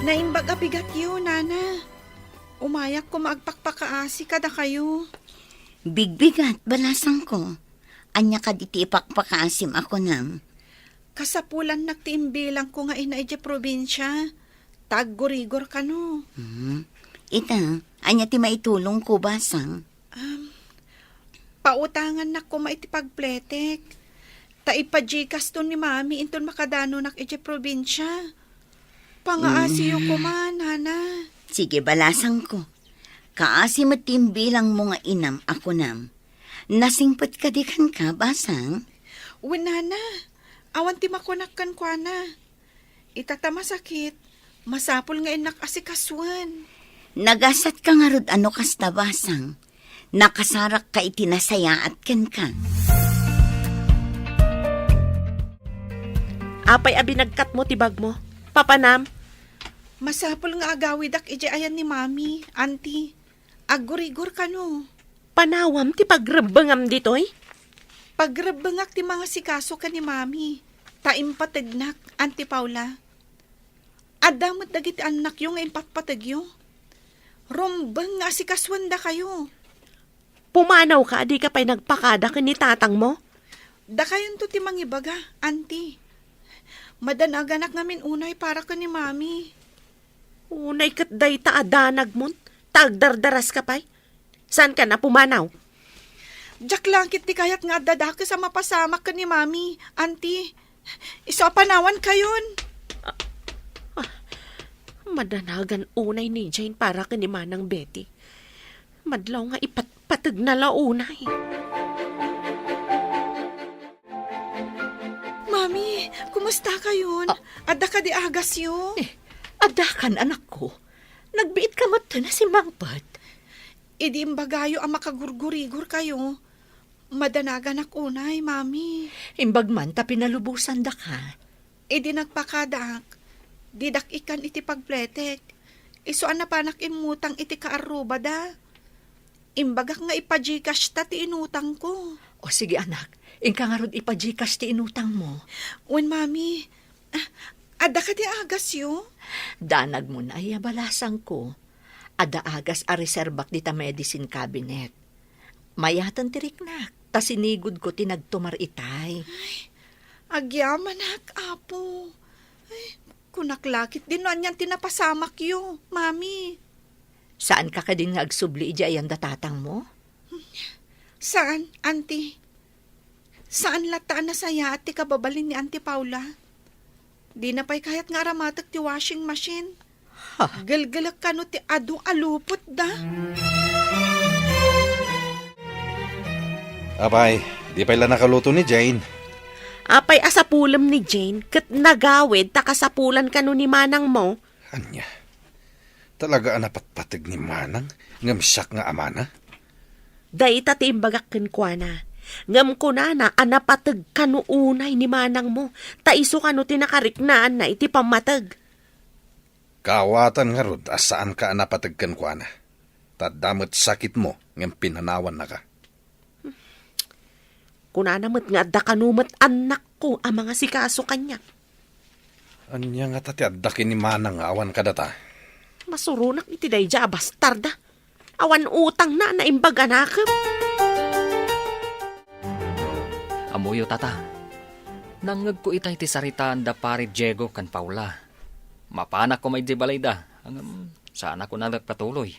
Naimbag a bigatyo, Nana. Umayak koma agpakpakaasi kadakayo. Bigbigat, balasangko. Ania kadi ti ipakpakaasim a kunam? Kasapulannak ti imbilangko nga ina idiay probinsia. Ta aggurigor kano. Hmm. Ita, ania ti maitulongko, basang? Um, pautangannak koma iti pagpletek. Ta ipa-Gcash to ni Mami inton makadanonak idiay probinsia. Pangaasiyo Mm. koma, Nana. Sige, balasangko. Kaasi met ti imbilangmo nga inam a kunam. Nasingpet kadi kenka, basang? Wen, Nana. Awan ti makunak kenkuana. Ita ta masakit, masapul nga innak asikasuen. Nagasatka ngarud a no kasta, basang. Nakasarakka iti nasayaat kenka. Apay a binagkatmo ti bagmo? Papanam? Masapul nga agawidak idiay ayan ni Mami, Auntie. Aggurigor kano. Panawam ti pagrebbengam ditoy? Pagrebbengak ti mangasikaso ken ni Mami, ta impategnak, Auntie Paula. Adda met dagiti annakyo nga impatpategyo. Rumbeng nga asikasuendakayo. Pumanawka a dika pay nagpakada ken ni tatangmo? Dakayonto ti mangibaga, Auntie. Madanaganak ngamin unay para ken ni Mami. Unay ket dayta a danagmon, ta agdardaraska pay. Saankan a pumanaw? Diak la ket ti kayat nga adda dakes a mapasamak ken ni Mami, Auntie. Isu a panawankayon. A-, Madanagan unay ni Jane para ken ni Manang Betty. Madlaw nga ipatpategna la unay. Mami, kumusta kayon? Ah. Adda kadi agasyo? Eh, addakan, anakko. Nagbiit ka met a simangpet. Idi imbagayo a makagurgurigor kayo, madanaganak unay, Mami. Imbag man ta pinalubosan daka. Idi nagpakadak, didak ikkan iti pagpletek. Isu a napanak immutang iti kaarrubada. Imbagak nga ipa-Gcash ta ti inutangko. O sige, anak, inka ngarud ipa-Gcash ti inutangmo. Wen, Mami. Ah, adda kadi agasyo? Danagmo nay a balasangko. Adda agas a reserbak dita medicine cabinet. Mayaten ti riknak, ta sinigudko ti nagtumar itay. Ay, agyamanak, Apo. Ay, kunak la ketdin no anian ti napasamakyo, Mami. Saanka kadin nga agsubli idiay ayan da tatangmo? Saan, Auntie? Saan latta a nasayaat ti kababalin ni Auntie Paula? Dina pay kayat nga aramatek ti washing machine. Ha? Gelgelek kano ti adu a lupotda. Apay, di pay la nakaluto ni Jane? Apay a sapulem ni Jane ket nagawid ta kasapulan kano ni manangmo? Ania? Talaga a napatpateg ni Manang ngem siak nga amana? Dayta ti imbagak kenkuana. Ngem kunana a napateg kano unay ni manangmo, ta isu kano ti nakariknaanna iti pammateg. Kaawatan ngarud a saanka a napateg kenkuana, ta adda met sakitmo ngem pinanawannaka. Kunana met nga adda kano met annakko a mangasikaso kaniak. Ania ngata ti adda ken ni Manang nga awan kadata? Masuronak iti daydiay a bastarda. Awan utangna a naimbag a nakem. Ammoyo, tata. Nangngegko itay ti saritaan da Pare Diego ken Paula. Mapanak koma idiay balayda, ngem saanak a nagpatuloy.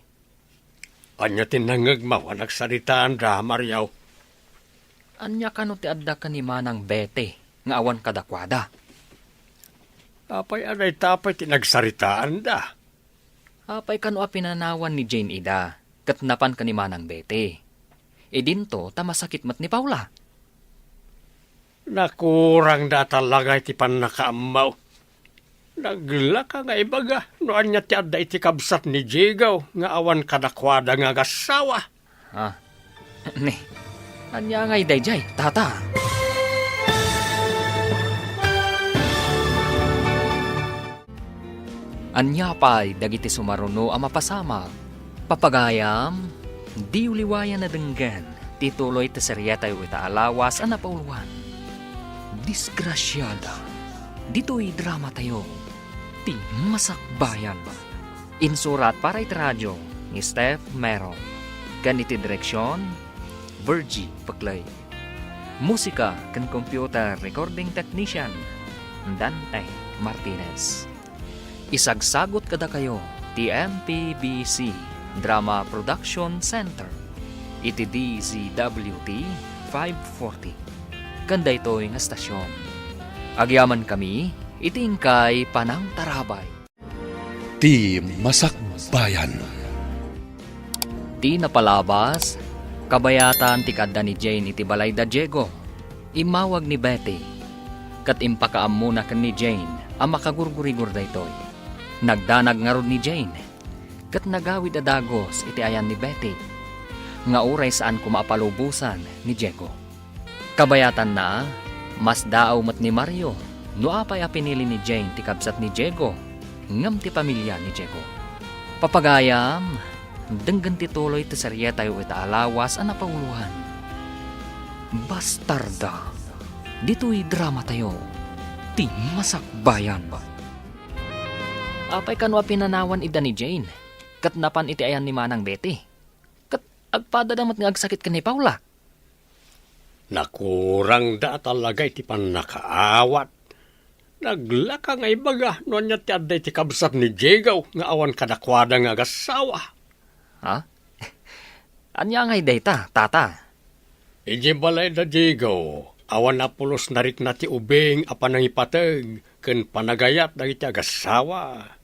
Ania ti nangngegmo a nagsaritaanda, Mario? Ania kano ti adda ken ni Manang Betty nga awan kadakuada? Apay a dayta pay ti nagsaritaanda? Apay kano a pinanawan ni Jane ida ket napan ken ni Manang Betty? Idinto ta masakit met ni Paula. Nakurangda a talaga iti pannakaammo. Naglaka nga ibaga no ania ti adda iti kabsat ni Diego nga awan kadakuada nga agassawa. Ah, ni, ania ngay daydiay, tata? Ania pay dagiti sumaruno a mapasamak? Papagayam, diyo liwayan a denggen ti tuloy ti serietayo ita a lawas a napauloan. Disgrasiada. Ditoy dramatayo, ti Masakbayan. Insurat para iti radio ni Steph Mero. Ken iti direksion, Virgie Peclay. Musika ken computer recording technician, Dante Martinez. Isagsagut kadakayo ti M P B C Drama Production Center iti D Z W T five forty. Ken daytoy nga estasion, agyamankami iti inkay panangtarabay. Ti Masakbayan. Ti napalabas, kabayatan ti kaadda ni Jane iti balay da Diego. Immawag ni Betty, ket impakaammona ken ni Jane a makagurgurigor daytoy. Nagdanag ngarud ni Jane, ket nagawid a dagus iti ayan ni Betty, nga uray saan koma a palubosan ni Diego. Kabayatanna, masdaaw met ni Mario no apay a pinili ni Jane ti kabsat ni Diego ngem ti pamilia ni Diego. Papagayam, denggen ti tuloy ti serietayo ita a lawas a napauloan. Bastarda. Ditoy dramatayo, ti Masakbayan. Apay kano a pinanawan ida ni Jane, ket napan iti ayan ni Manang Betty? Ket agpadada met nga agsakit ken ni Paula. Nakurangda a talaga iti pannakaawat. Naglaka nga ibaga no ania ti adda iti kabsat ni Diego nga awan kadakuada nga agassawa. Ha? Ania ngay dayta, tata? Idiay balay da Diego, awan a pulos narikna ti ubing a panangipateg ken panagayat dagiti agassawa.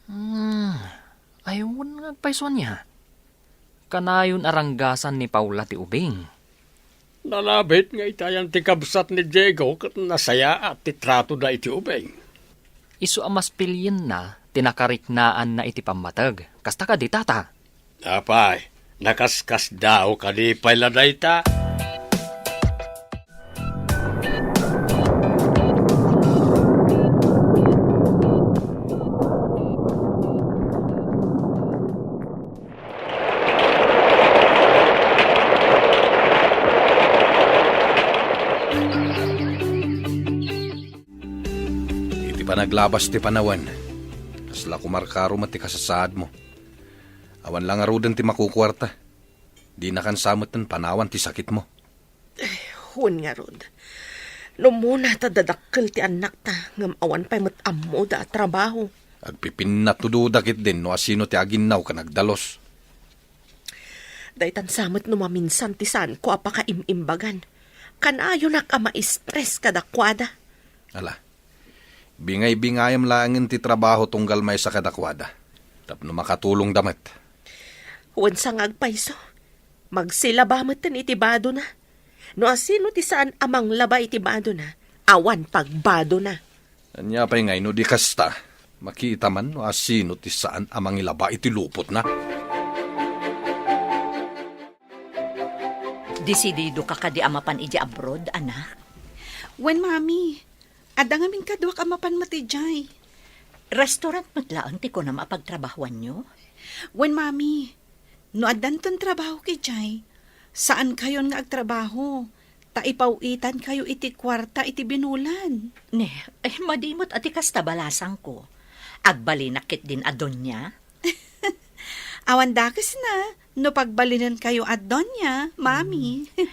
Hmm, ay, wen nga agpayso ania? Kanayon a ranggasan ni Paula ti ubing. Nalabit nga itayan ti kabsat ni Diego ket nasayaat ti tratoda iti ubing. Isu a maspilienna ti nakariknaanna iti pammateg. Kasta kadi, tata? Apay, nakaskasdaaw kadi pay la dayta? Iti panaglabas ti panawen, kasla kumarkaro met ti kasasaadmo. Awan la ngaruden ti makukuarta. Dinakan sa metten panawan ti sakitmo. Wen ngarud, no umuna ta dadakkel ti annakta, ngem awan pay met ammoda a trabaho. Agpipinnatudoda ketdin no asino ti aginnaw ken agdalus. Daytan sa met no maminsan ti saanko a pakaim-imbagan. Kanayonak a ma-stress kadakuada. Ala, bingay-bingayam laengen ti trabaho tunggal maysa kadakuada, tapno makatulongda met. Wen sa nga agpayso, magsilaba metten iti badona. No asino ti saan a manglaba iti badona, awan pagbadona. Ania pay ngay no di kasta, makita man no asino ti saan a mangilaba iti lupotna. Desidido ka kadi a mapan idiay abroad, anak? Wen, Mami. Adda ngamin kaduak a mapan met idiay. Restaurant met laeng ti kunam a pagtrabahuanyo? Wen, Mami. No addanton trabaho idiay, saankayon nga agtrabaho, ta ipaw-itankayo iti kuarta iti binulan. Ne, eh, madi met a ti kasta balasangko. Agbalinak ketdin a doña? Awan dakesna no pagbalinenkayo a doña, Mami. Mm.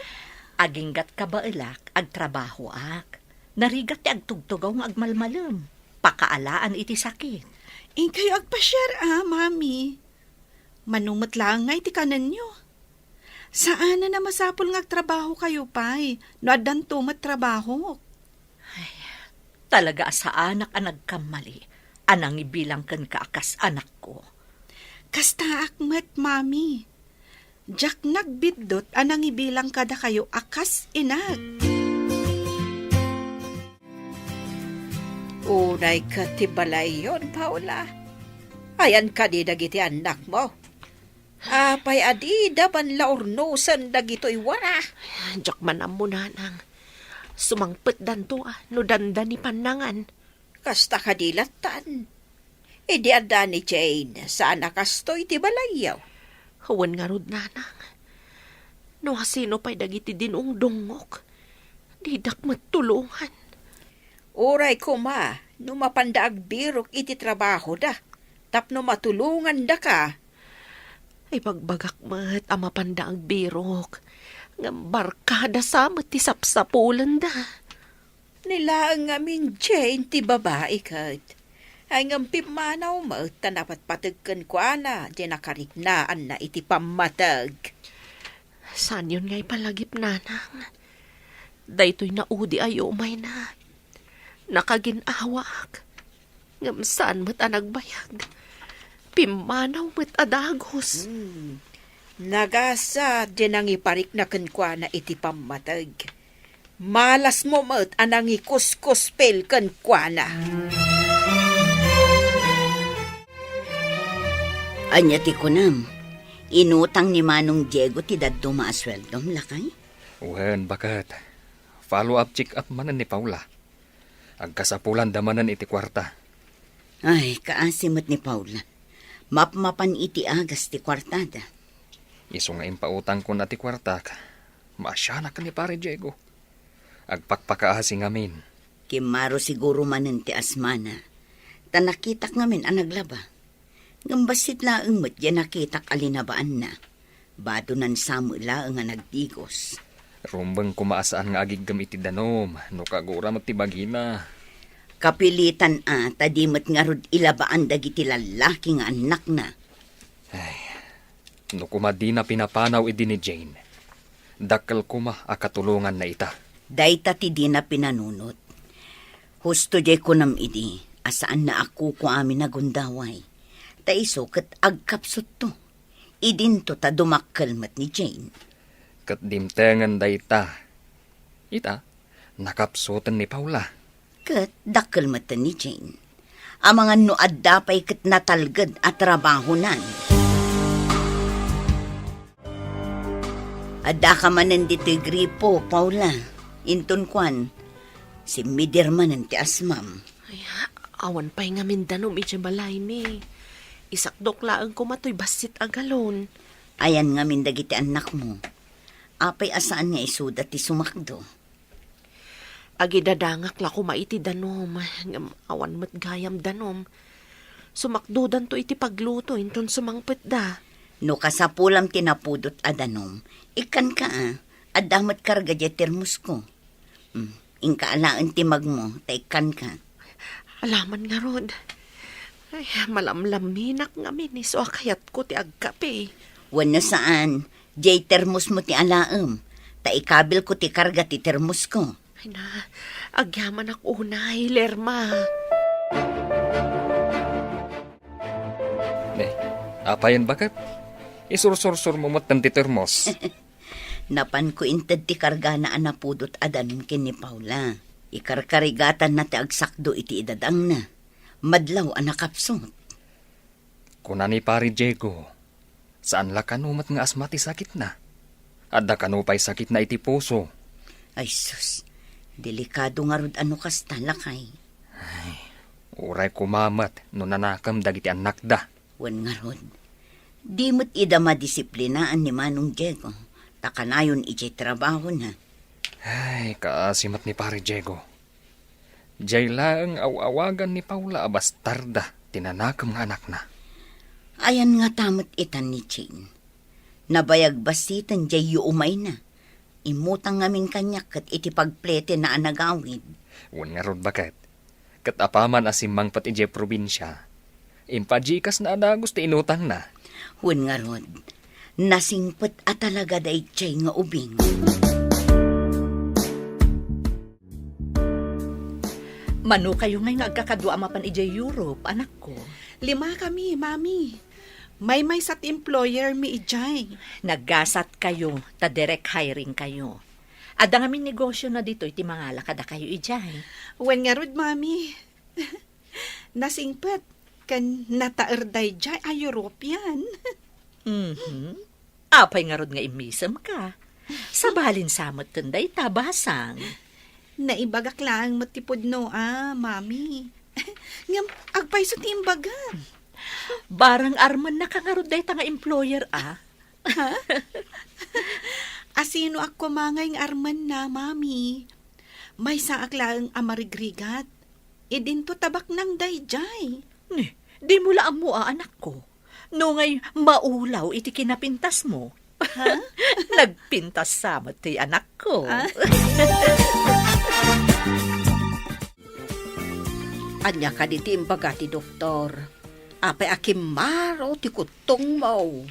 Aginggat kabaelak, agtrabahoak. Narigat ti agtugtugaw nga agmalmalem. Pakaalaan iti sakit. Inkayo agpasiar a, Mami. Mano met laeng ngay ti kanenyo. Saanen a masapul nga agtrabahokayo pay no addanto met trabahok. Ay, talaga a saanak a nagkammali a nangibilang kenka a kas anakko. Kastaak met, Mami. Diak nagbiddut a nangibilang kadakayo a kas inak. Unay ket ti balayyon, Paula. Ayan kadi dagiti annakmo? Apay a dida man la urnosen dagitoy wara? Diak man ammo, nanang. Sumangpetdanto a no dandani pannangan. Kasta kadi lattan. Idi adda ni Jane, saan a kastoy ti balayyo? Wen ngarud, nanang. No asino pay dagiti dinungdungngok, didak met tulongan. Uray koma no mapanda agbirok iti trabahoda tapno matulongandaka. Ibagbagak met a mapanda agbirok, ngem barkada sa met ti sapsapulenda. Ni laeng ngamin Jane ti babai ket. Ay ngem pimmanaw met ta napatpateg kenkuana ti nakariknaanna iti pammateg. Saanyon nga ipalagip, nanang. Daytoy naudi a yumayna. Nakagin-awaak. Ngem saan met a nagbayag. Pimmanaw met a dagus. Hmm. Nagasa ti nangiparikna kenkuana iti pammateg. Malasmo met a nangikuskuspil kenkuana. Ania ti kunam? Inutang ni Manong Diego ti dadduma a sueldom, lakay? Wen, baket. Follow-up check-up manen ni Paula. Agkasapulanda manen iti kuarta. Ay, kaasi met ni Paula. Mapmapan iti agas ti kuartada. Isu nga impautangkon a ti kuartak, maasianak ni Pare Diego. Agpakpakaasi ngamin. Kimmaro siguro manen ti asmana, ta nakitak ngamin a naglaba. Ngem bassit laeng met diay nakitak a linabaanna. Badonan sa met laeng a nagdigos. Rumbeng koma a saan nga agiggem iti danum no kagura met ti bagina. Kapilitan a ta di met ngarud ilabaan dagiti lallaki nga annakna. Ay, no koma dina pinapanaw idi ni Jane, dakkel koma a katulonganna ita. Dayta ti dina pinanunot. Husto diay kunam idi a saanna a kukuamin a gundaway. Ta isu ket agkapsutto. Idinto ta dumakkel met ni Jane. Ket dimtengen dayta. Ita, nakapsuten ni Paula. Ket dakkel met ni Jane. Amangan no adda pay ket natalged a trabahonan. Addaka manen ditoy gripo, Paula. Inton kuan, simmidir manen ti asmam. Ay, awan pay ngamin danum iti balaymi. Isakdok laeng koma toy bassit a galon. Ayan ngamin dagiti annakmo. Apay a saan nga isuda ti sumakdo? Agidadangak la koma iti danum, ngem awan met gayam danum. Sumakdodanto iti pagluto inton sumangpetda. No kasapulam ti napudot a danum, ikkanka a, adda met karga diay termosko. Hmm, inka alaen ti magmo, ta ikkanka. Alaman ngarud. Ay, malamlaminak ngamin isu a kayatko ti agkape. Wenno saan, diay termosmo ti alaem, ta ikabilko ti karga ti termosko. Ay na, agyamanak unay, Lerma. Ne, apayen baket? Isursursurmo met ti termos. Napanko inted ti kargana a napudot a danum ken ni Paula. Ikarkarigatanna ti agsakdo iti idadangna. Madlaw a nakapsut. Kuna ni Pari Diego, saan la kano met nga asma ti sakitna. Adda kano pay sakitna iti puso. Ay sus, delikado ngarud a no kasta, lakay. Ay, uray koma met no nanakem dagiti annakda. Wen ngarud, di met ida madisiplinaan ni Manong Diego, ta kanayon idiay trabahona. Ay, kaasi met ni Pari Diego. Diay laeng aw-awagan ni Paula a bastarda ti nanakem nga anakna. Ayan ngata met itan ni Jane. Nabayag bassiten diay yuumayna. Immutang ngamin kaniak ket iti pagpletenna a nagawid. Wen ngarud baket, ket apaman a simmangpet idiay probinsia, impaGCashna a dagus ti inutangna. Wen ngarud, nasingpet a talaga daydiay nga ubing. Mano kayo ngay nga agkakadua a mapan idiay Europe, anakko? Limakami, Mami. Maymaysa ti employer mi idiay. Naggasat kayo, ta direct hiring kayo. Adda ngamin negosyo na ditoy ti mangala kadakayo idiay. Wen ngarud, Mami. Nasingpet ken nataer daydiay a European. Mhm. Apay ngarud nga immisemka? Sabalin sa metten dayta, basang. Naibagak laeng met ti pudno a, Mami. Ngem agpayso ti imbagam? Barang armenna ka ngarud dayta nga employer a? Ha? Asinoak koma ngay nga armenna, Mami? Maysaak laeng a marigrigat. Idinto ta baknang daydiay. Ni, dimo la ammo a, anakko. No ngay maulaw iti kinapintasmo. Ha? Nagpintas sa met ti anakko. Ah? Ania kadi ti imbaga ti doktor? Apay a kimmaro ti kuttongmo?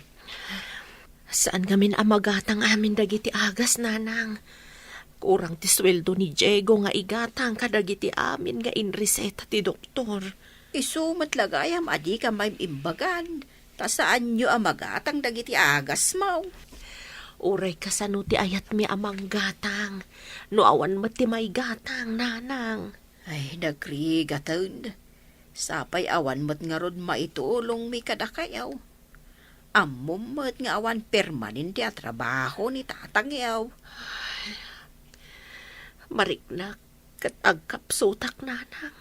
Saan ngamin a magatang amin dagiti agas, nanang. Kurang ti sueldo ni Diego nga igatang kadagiti amin nga inreseta ti doktor. Isu met la gayam a dika maim-imbagan, ta saanyo a magatang dagiti agasmo. Uray kasano ti ayatmi a manggatang, no awan met ti maigatang, nanang. Ay, nagrigaten. Sapay awan met ngarud maitulongmi kadakayo. Ammom met nga awan permanente a trabaho ni tatangyo. Mariknak ket agkapsutak, nanang.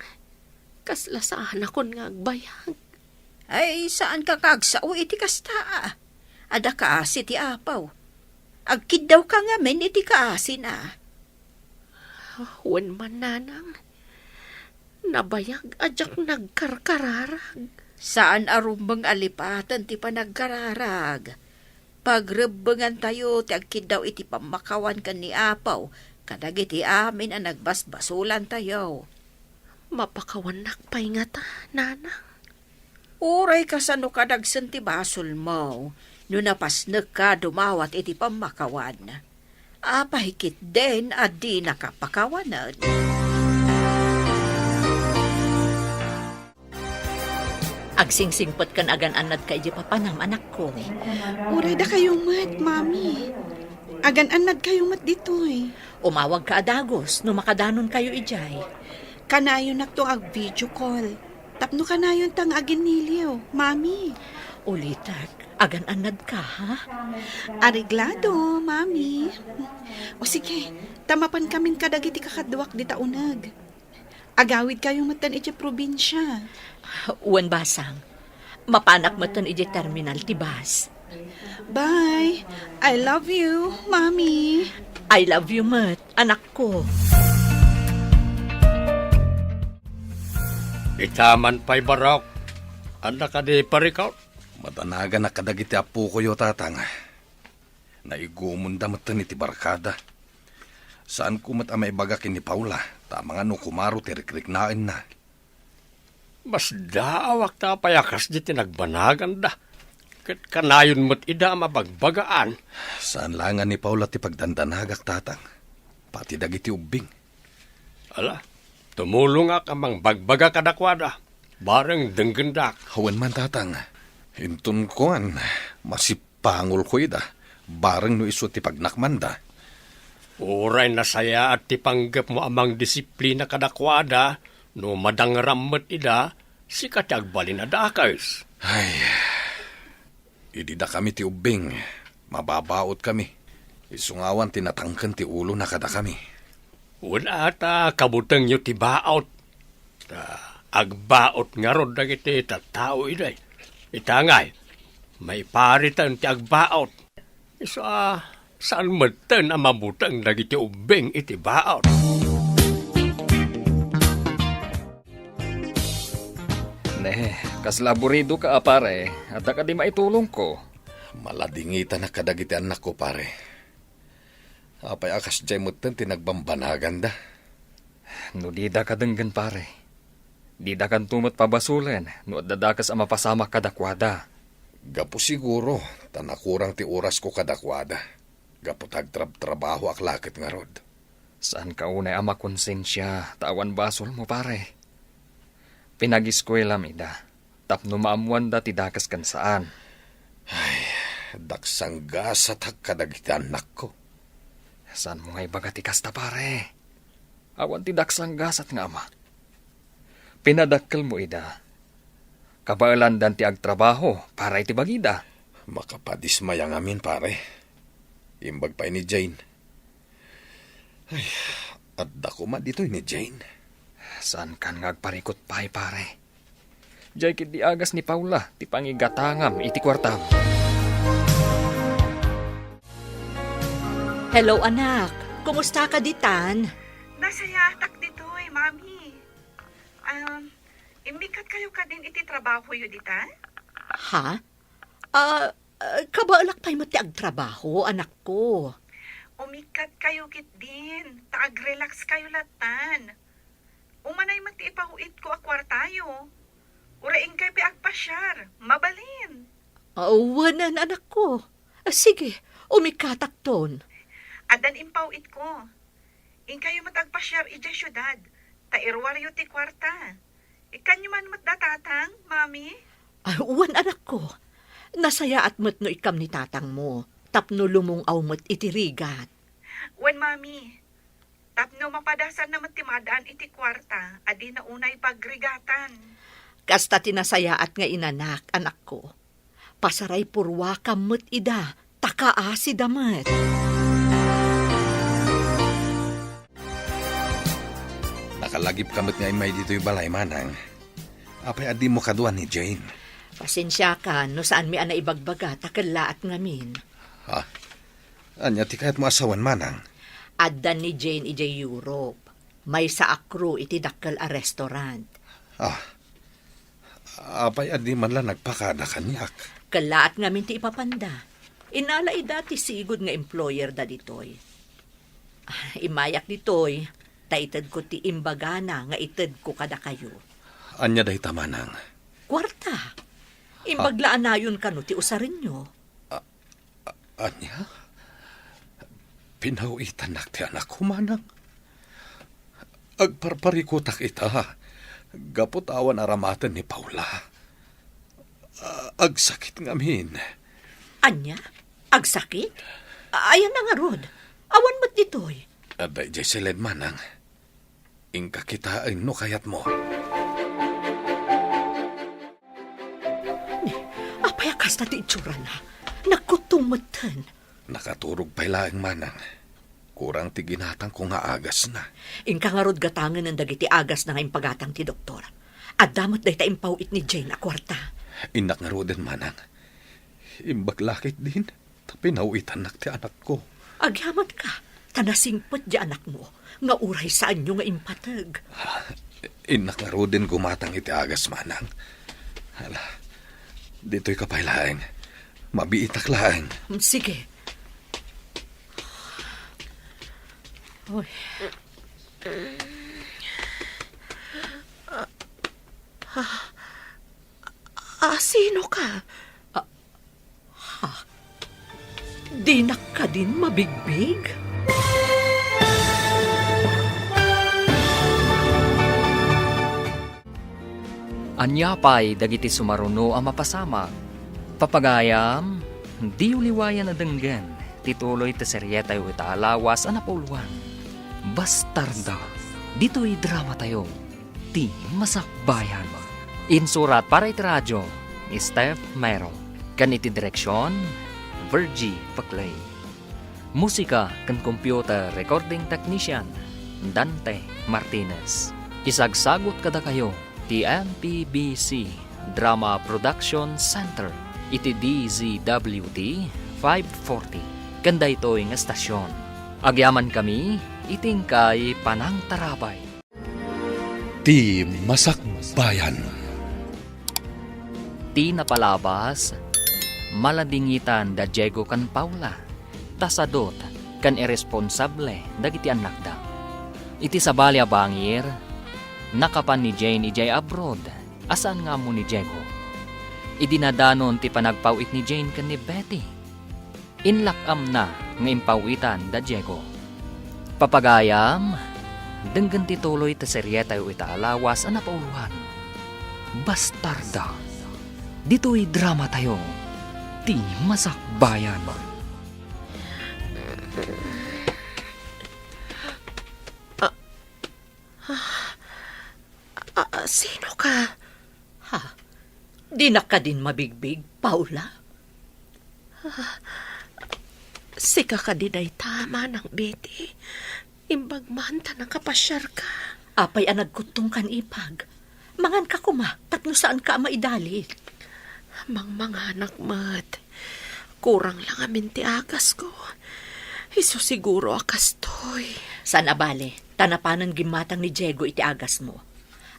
Kasla saanakon nga agbayag. Ay, saanka nga agsao iti kasta. Adda kaasi ti apaw. Agkiddawka ngamin iti kaasina. Wen man, nanang. Nabayag a diak nagkarkararag. Saan a rumbeng a lipaten ti panagkararag. Pagrebbengantayo ti agkiddaw iti pammakawan ken ni Apo kadagiti amin a nagbasbasolantayo. Mapakawannak pay ngata, nanang? Uray kasano kadagsen ti basolmo no napasnekka dumawat iti pammakawan. Apay ketdin a dinaka pakawanen? Agsingsingpet ken agan-annadka idiay papanam, anakko. Uray dakayo met, Mami. Agan-annadkayo met ditoy. Umawagka a dagus no makadanonkayo idiay. Kanayonnakto nga ag-video call. Tapno kanayonta nga aginniliw, Mami. Ulitek, agan-annadka, ha? Areglado, Mami. O sige, ta mapankamin kadagiti kakaduak dita uneg. Agawidkayo metten idiay probinsia. Wen, basang. Mapanak metten idiay terminal ti bus. Bye. I love you, Mami. I love you met, anakko. Ita man pay, Barok. Adda kadi parikot? Madanaganak kadagiti appokoyo, Tatang. Naigumonda metten iti barkada. Saanko met a maibaga ken ni Paula, ta amangan no kumaro ti rikriknaenna. Masdaawak ta apay a kasdi ti nagbanaganda. Ket kanayon met ida a mabagbagaan. Saan laengen ni Paula ti pagdandanagak, Tatang. Pati dagiti ubbing. Ala, tumulongak a mangbagbaga kadakuada. Bareng denggendak. Wen man, Tatang. Inton kuan, masip- pangolko ida, bareng no isu ti pagnakmanda. Uray nasayaat ti panggepmo a mangdisiplina kadakuada, no madangram met ida, sika ti agbalin a dakes. Ay, idi dakami ti ubbing, mababaotkami. Isu nga awan ti natangken ti ulona kadakami. Wen ata kabutengyo ti baot. Ta agbaot ngarud dagiti tattao idiay. Ita ngay, maipariten ti agbaot. Isu a, saan metten a mabuteng dagiti ubbing iti baot. Ne, kasla aburidoka a pare, adda kadi maitulongko? Maladingitanak kadagiti annakko, pare. Apay a kasdiay metten ti nagbambanaganda? No dida kadenggen, pare, didakanto met pabasolen no adda dakes a mapasamak kadakuada. Gapu siguro ta nakurang ti orasko kadakuada, gapu ta agtrabtrabahoak la ket ngarud. Saanka unay a makonsensia ta awan basolmo, pare. Pinagiskuelam ida tapno maammoanda ti dakes ken saan. Ay, daksanggasatak kadagiti annakko. Saanmo nga ibaga ti kasta, pare? Awan ti daksanggasat nga ama. Pinadakkelmo ida. Kabaelandan ti agtrabaho para iti bagida. Makapadismaya ngamin, pare. Imbag pay ni Jane. Ay, adda koma ditoy ni Jane. Saankan nga agparikut pay, pare. Diay ketdi agas ni Paula ti pangigatangam iti kuartam. Hello, anak. Kumustaka ditan? Nasayaatak ditoy, Mami. Um, immikkatkayo kadin iti trabahoyo ditan? Ha? Ah, ah, kabaelak pay met ti agtrabaho, anakko. Umikkatkayo ketdin, ta agrelaxkayo lattan. Umanay met ti ipaw-itko a kuartayo. Uray inkay pay agpasiar, mabalin. Ah, wen, anakko. Ah, sige, umikkatakton. Addan impaw-itko. Inkayo met agpasiar idiay siudad, ta iruaryo ti kuarta. Ikkanyo man met da Tatang, Mami? Ah, wen, anakko. Nasayaat met no ikkam ni tatangmo, tapno lumung-aw met iti rigat. Wen, Mami. Tapno mapadasanna met ti maad-an iti kuarta a dina unay pagrigatan. Kasta ti nasayaat nga inanak, anakko. Pasaraypurruakam met ida, ta kaasida met. Nakalagipka met nga immay ditoy balay, manang. Apay a dimo kadua ni Jane? Pasensiakan no saanmi a naibagbaga ta kellaat ngamin. Ha? Ania ti kayatmo a sawen, manang? Adda ni Jane idiay Europe. Maysa a crew iti dakkel a restaurant. Ah, apay a di man la nagpakada kaniak? Kellaat ngamin ti ipapanda. Inala ida ti sigud nga employer da ditoy. Ah, immayak ditoy, ta itedko ti imbagana nga itedko kadakayo. Ania dayta, manang? Kuarta. Imbag la a nayon kano ti usarenyo. A-, ania? Pinaw-itannak ti anakko, manang. Agparparikutak ita, gapu ta awan aramaten ni Paula. Agsakit ngamin. Ania? Agsakit? Ayanna ngarud? Awan met ditoy. Adda idiay siled, manang. Inka kitaen no kayatmo. Ni, apay a kasta ti itsurana? Nagkuttung metten. Nakaturog pay laeng, manang. Kurang ti ginatangko nga agasna. Inka ngarud gatangen dagiti agasna nga impagatang ti doktor. Adda met dayta impaw-it ni Jane a kuarta. Innak ngaruden, manang. Imbag la ketdin ta pinaw-itannak ti anakko. Agyamanka, ta nasingpet ti anakmo nga uray saanyo nga impateg. Ah, innak ngaruden gumatang iti agas, manang. Hala, ditoyka pay laeng. Mabiitak laeng. Mm, sige. Oy. Ah, ah, ah, sino ka? Ah, ha? Dinak kadin mabigbig? Ania pay dagiti sumaruno a mapasamak? Papagayam, diyo liwayan a denggen ti tuloy ti serietayo ita a lawas a napauluan, Bastarda. Ditoy dramatayo, Ti Masakbayan. Insurat para iti radio ni Steph Mero, ken iti direksion, Virgie Paclay. Musika ken computer recording technician, Dante Martinez. Isagsagut kadakayo ti M P B C Drama Production Center iti D Z W T five forty ken daytoy nga estasion. Agyamankami iti inkay panangtarabay. Ti Masakbayan. Ti napalabas, maladingitan da Diego ken Paula, ta sadut ken irresponsable dagiti annakda. Iti sabali a bangir, nakapan ni Jane idiay abroad a saan nga ammo ni Diego. Idi nadanon ti panagpaw-it ni Jane ken ni Betty, inlak-amna nga impaw-itan da Diego. Papagayam, denggen ti tuloy ti serietayo ita a lawas a napauluan, Bastarda. Ditoy dramatayo, Ti Masakbayan. Ah, ah, ah, sino ka? Ha? Dinak kadin mabigbig, Paula? Ah, sika kadi dayta, Manang Betty? Imbag man ta nakapasiarka. Apay a nagkuttongkan, ipag? Manganka koma, tapno saanka a maidalit. Mangmanganak met. Kurang la ngamin ti agasko. Isu siguro a kastoy. Saan a bale, ta napanen gimmatang ni Diego iti agasmo.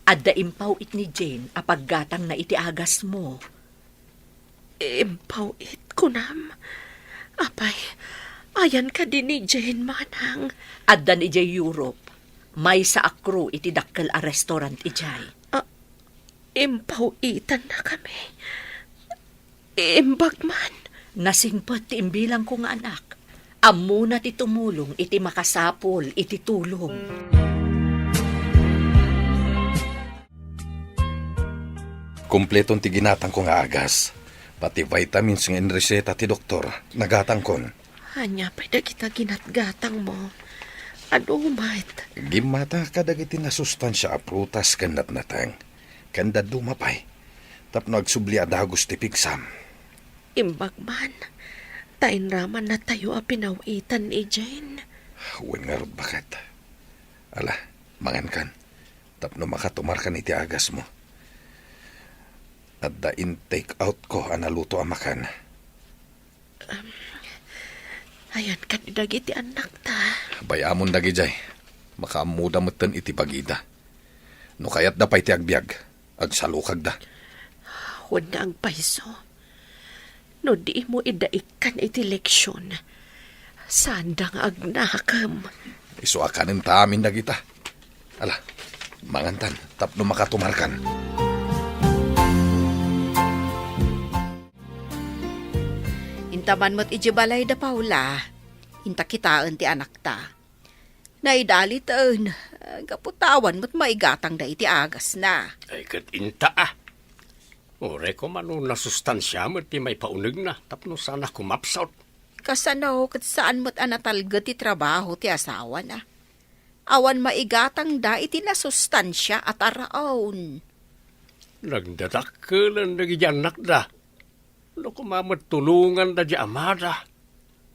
Adda impaw-it ni Jane a paggatangna iti agasmo. Impaw-it, kunam? Apay, ayan kadi ni Jane, manang? Addan idiay Europe. Maysa a crew iti dakkel a restaurant idiay. Ah, impaw-itannakami. Imbag man. Nasingpet ti imbilangko nga anak. Ammona ti tumulong iti makasapul iti tulong. Kompleton ti ginatangko nga agas. Pati vitamins nga inreseta ti doktor, nagatangkon. Ania pay dagita ginatgatangmo? Adu met. Gimmata kadagiti nasustansia a prutas ken natnateng, ken dadduma pay, tapno agsubli a dagus ti pigsam. Imbag man, ta inramannatayo a pinaw-itan ni Jane. Wen ngarud, baket. Ala, mangankan, tapno makatumarkan iti agasmo. Adda in-take outko a naluto a makan. Um, ayan kadi dagiti annakta. Bay-amon dagidiay. Makaammoda metten iti bagida. No kayatda pay ti agbiag, agsalukagda. Wen nga agpayso, no dimo idda ikkan iti leksion, saanda nga agnakem. Isu a kanenta amin dagita. Ala, mangantan, tapno makatumarkan. Inta man met idiay balay da Paula, inta kitaen ti anakta. Naidaliten, gapu ta awan met maigatangda iti agasna. Ay, ket inta, a. Uray koma no nasustansia met ti maipaunegna tapno saan a kumapsut. Kasano ket saan met a natalged ti trabaho ti asawana? Awan maigatangda iti nasustansia a taraon. Nagdadakkelen dagiti annakda. No koma met tulonganda ti amada,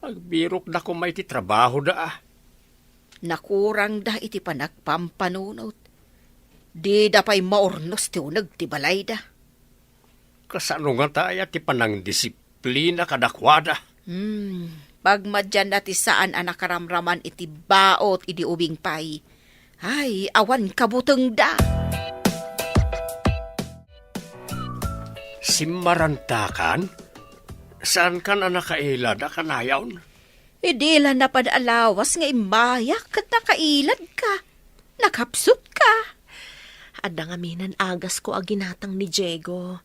agbirokda koma iti trabahoda. Nakurangda iti panagpampanunot. Dida pay maurnos ti uneg ti balayda. Kasano ngata aya ti panangdisiplina kadakuada? Hmm, pagmadianna ti saan a nakaramraman iti baot idi ubing pay. Ay, awan kabutengda. Simmarantakan? Saankan a nakailad a kanayon? Idi la napan a lawas nga immayak ket nakailadka. Nakapsutka. Adda ngamin agas ko a ginatang ni Diego.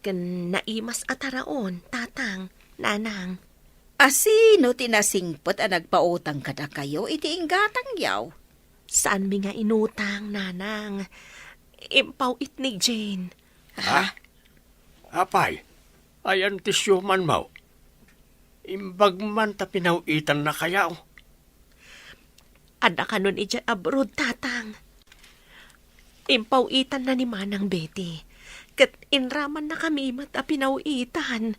Ken naimas a taraon, tatang, nanang. A sino ti nasingpet a nagpautang kadakayo iti inggatangyo? Saanmi nga inutang, nanang. Impaw-it ni Jane. Ha? Apay, ayan ti siumanmo? Imbag man ta pinaw-itannakayo. Adda kanon idiay abroad, tatang. Impaw-itanna ni Manang Betty. Ket inramannakami met a pinaw-itan.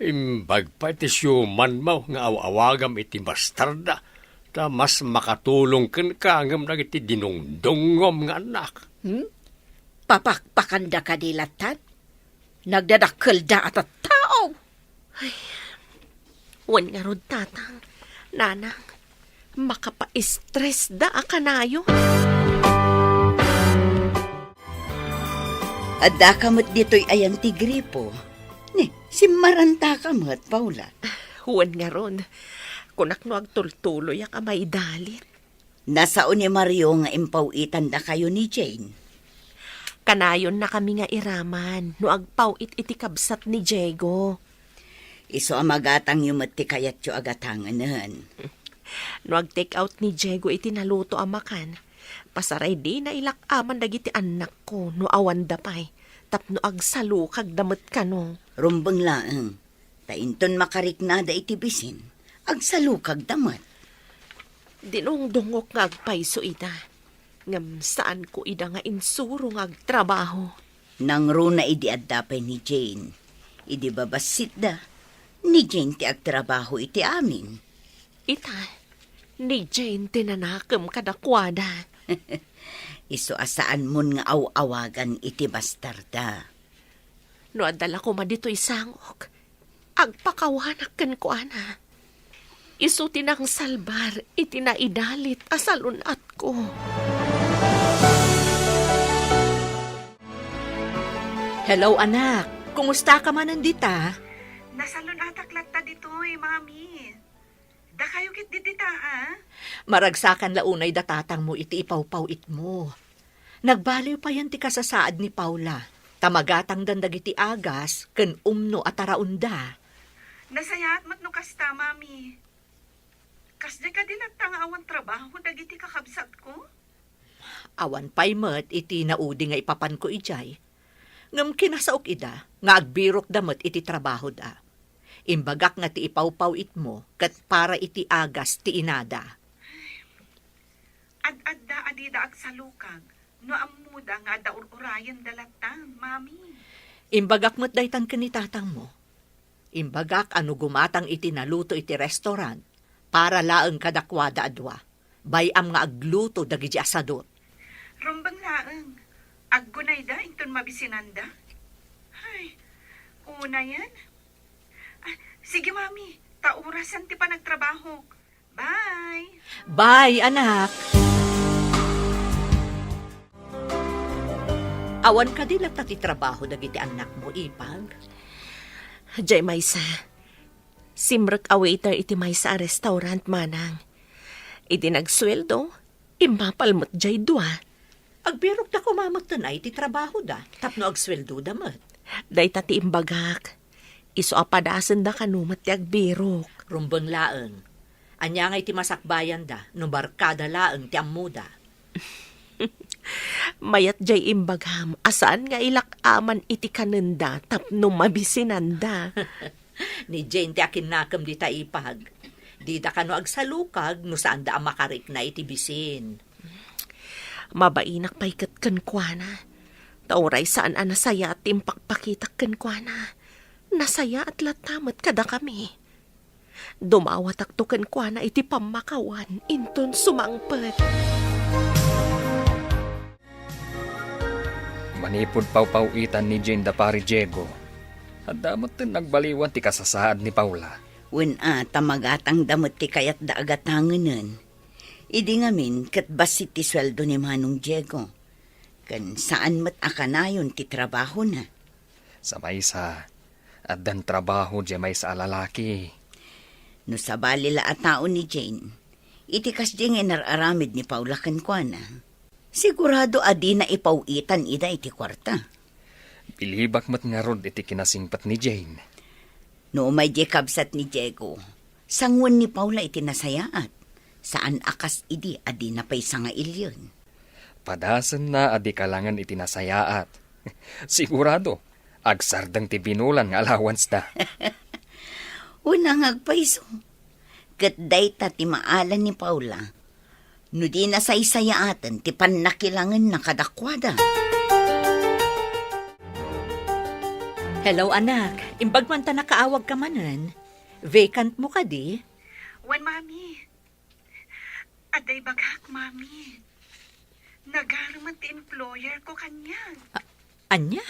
Imbag pay ti siumanmo nga aw-awagam iti bastarda, ta mas makatulong kenka ngem dagiti dinungdungngom nga annak. Hmm? Papakpakanda kadi lattan? Nagdadakkelda a tattao. Ay, wen ngarud, tatang, nanang, makapa-stressda a kanayon. Addaka met ditoy ayan ti gripo. Ni, simmarantaka met, Paula. Wen ngarud, kunak no agtultuloyak a maidalit. Nasao ni Mario nga impaw-itandakayo ni Jane. Kanayonnakami nga iraman no agpaw-it iti kabsat ni Diego. Isu a magatangyo met ti kayatyo a gatangenen. No ag-take out ni Diego iti naluto a makan, pasaray dina ilak-aman dagiti annakko no awanda pay, tapno agsalukagda met kano. Rumbeng laeng. Ta inton makariknada iti bisin, agsalukagda met. Dinungdungok nga agpayso ida, ngem saanko ida nga insuro nga agtrabaho. Nangruna idi adda pay ni Jane. Idi babassitda, ni Jane ti agtrabaho iti amin. Ita, ni Jane ti nanakem kadakuada. Isu a saanmon nga aw-awagan iti bastarda. No adda la koma ditoy sangok, agpakawanak kenkuana. Isu ti nangsalbar iti naidalit a salun-atko. Hello, anak. Kumustaka manen dita? Nasalun-atak latta ditoy, Mami. Dakayo ket didita, a? Maragsakan la unay da tatangmo iti ipawpaw-itmo. Nagbaliw payen ti kasasaad ni Paula, ta magatangdan dagiti agas ken umno a taraonda. Nasayaat met no kasta, Mami. Kasdiay kadi latta nga awan trabaho dagiti kakabsatko? Awan pay met iti naudi nga ipapanko idiay. Ngem kinasaok ida nga agbirokda met iti trabahoda. Imbagak nga ti ipawpaw-itmo ket para iti agas ti inada. Ad-adda a dida agsalukag no ammoda nga adda ur-urayenda latta, Mami. Imbagak met daytan ken ni tatangmo. Imbagak a no gumatang iti naluto iti restaurant, para laeng kadakuada a dua. Bay-am nga agluto dagiti asadot. Rumbeng laeng, aggunayda inton mabisinanda? Ay, unayen? Ah, sige, Mami, ta orasan ti panagtrabahok. Bye! Bye, anak! Awan kadi latta ti trabaho dagiti annakmo, Ipag? Jay maysa, simrek a waiter iti maysa a restaurant, manang. Idi nagsueldo, immapal met jay dua. Agbirokda koma met ten ay ti trabahoda, tapno agsueldoda met. Dayta ti imbagak. Isu a padasenda kano met ti agbirok. Rumbeng laeng. Ania ngay ti masakbayanda no barkada laeng ti ammoda? Mayat jay imbagam a saan nga ilak-aman iti kanenda tapno mabisinanda. Ni Jane ti akinnakem dita ipag. Dida kano agsalukag no saanda a makarikna iti bisin. Mabainak pay ket kenkuana. Ta uray saan a nasayaat ti impakpakitak kenkuana, nasayaat latta met kadakami. Dumawatakto kenkuana iti pammakawan, inton sumangpet. Manipud pawpaw-itan ni Jane da Pari Diego, adda metten nagbaliwan ti kasasaad ni Paula. Wen a, ta magatangda met ti kayatda a gatangenen. Idi ngamin, ket bassit ti sueldo ni Manong Diego. Ken saan met a kanayon ti trabahona. Sa maysa, addan trabaho diay maysa a lalaki. No sabali la a tao ni Jane, iti kasdiay nga inar-aramid ni Paula kenkuana, sigurado a dina ipaw-itan ida iti kuarta. Bilibak met ngarud iti kinasingpet ni Jane. No umay diay kabsat ni Diego, sanguen ni Paula iti nasayaat. Saan a kas idi a dina pay sangailian. Padasenna a di kalangen iti nasayaat. Sigurado, agsardeng ti binulan nga allowance da. Wen a nga agpayso. Ket dayta ti maala ni Paula. No di nasaysayaaten ti pannakilangenna kadakuada. Hello, anak. Imbag man ta nakaawagka manen. Vacant mo kadi? Wen, Mami. Adda ibagak, Mami. Nagarumen ti employer ko kaniak. A-, ania?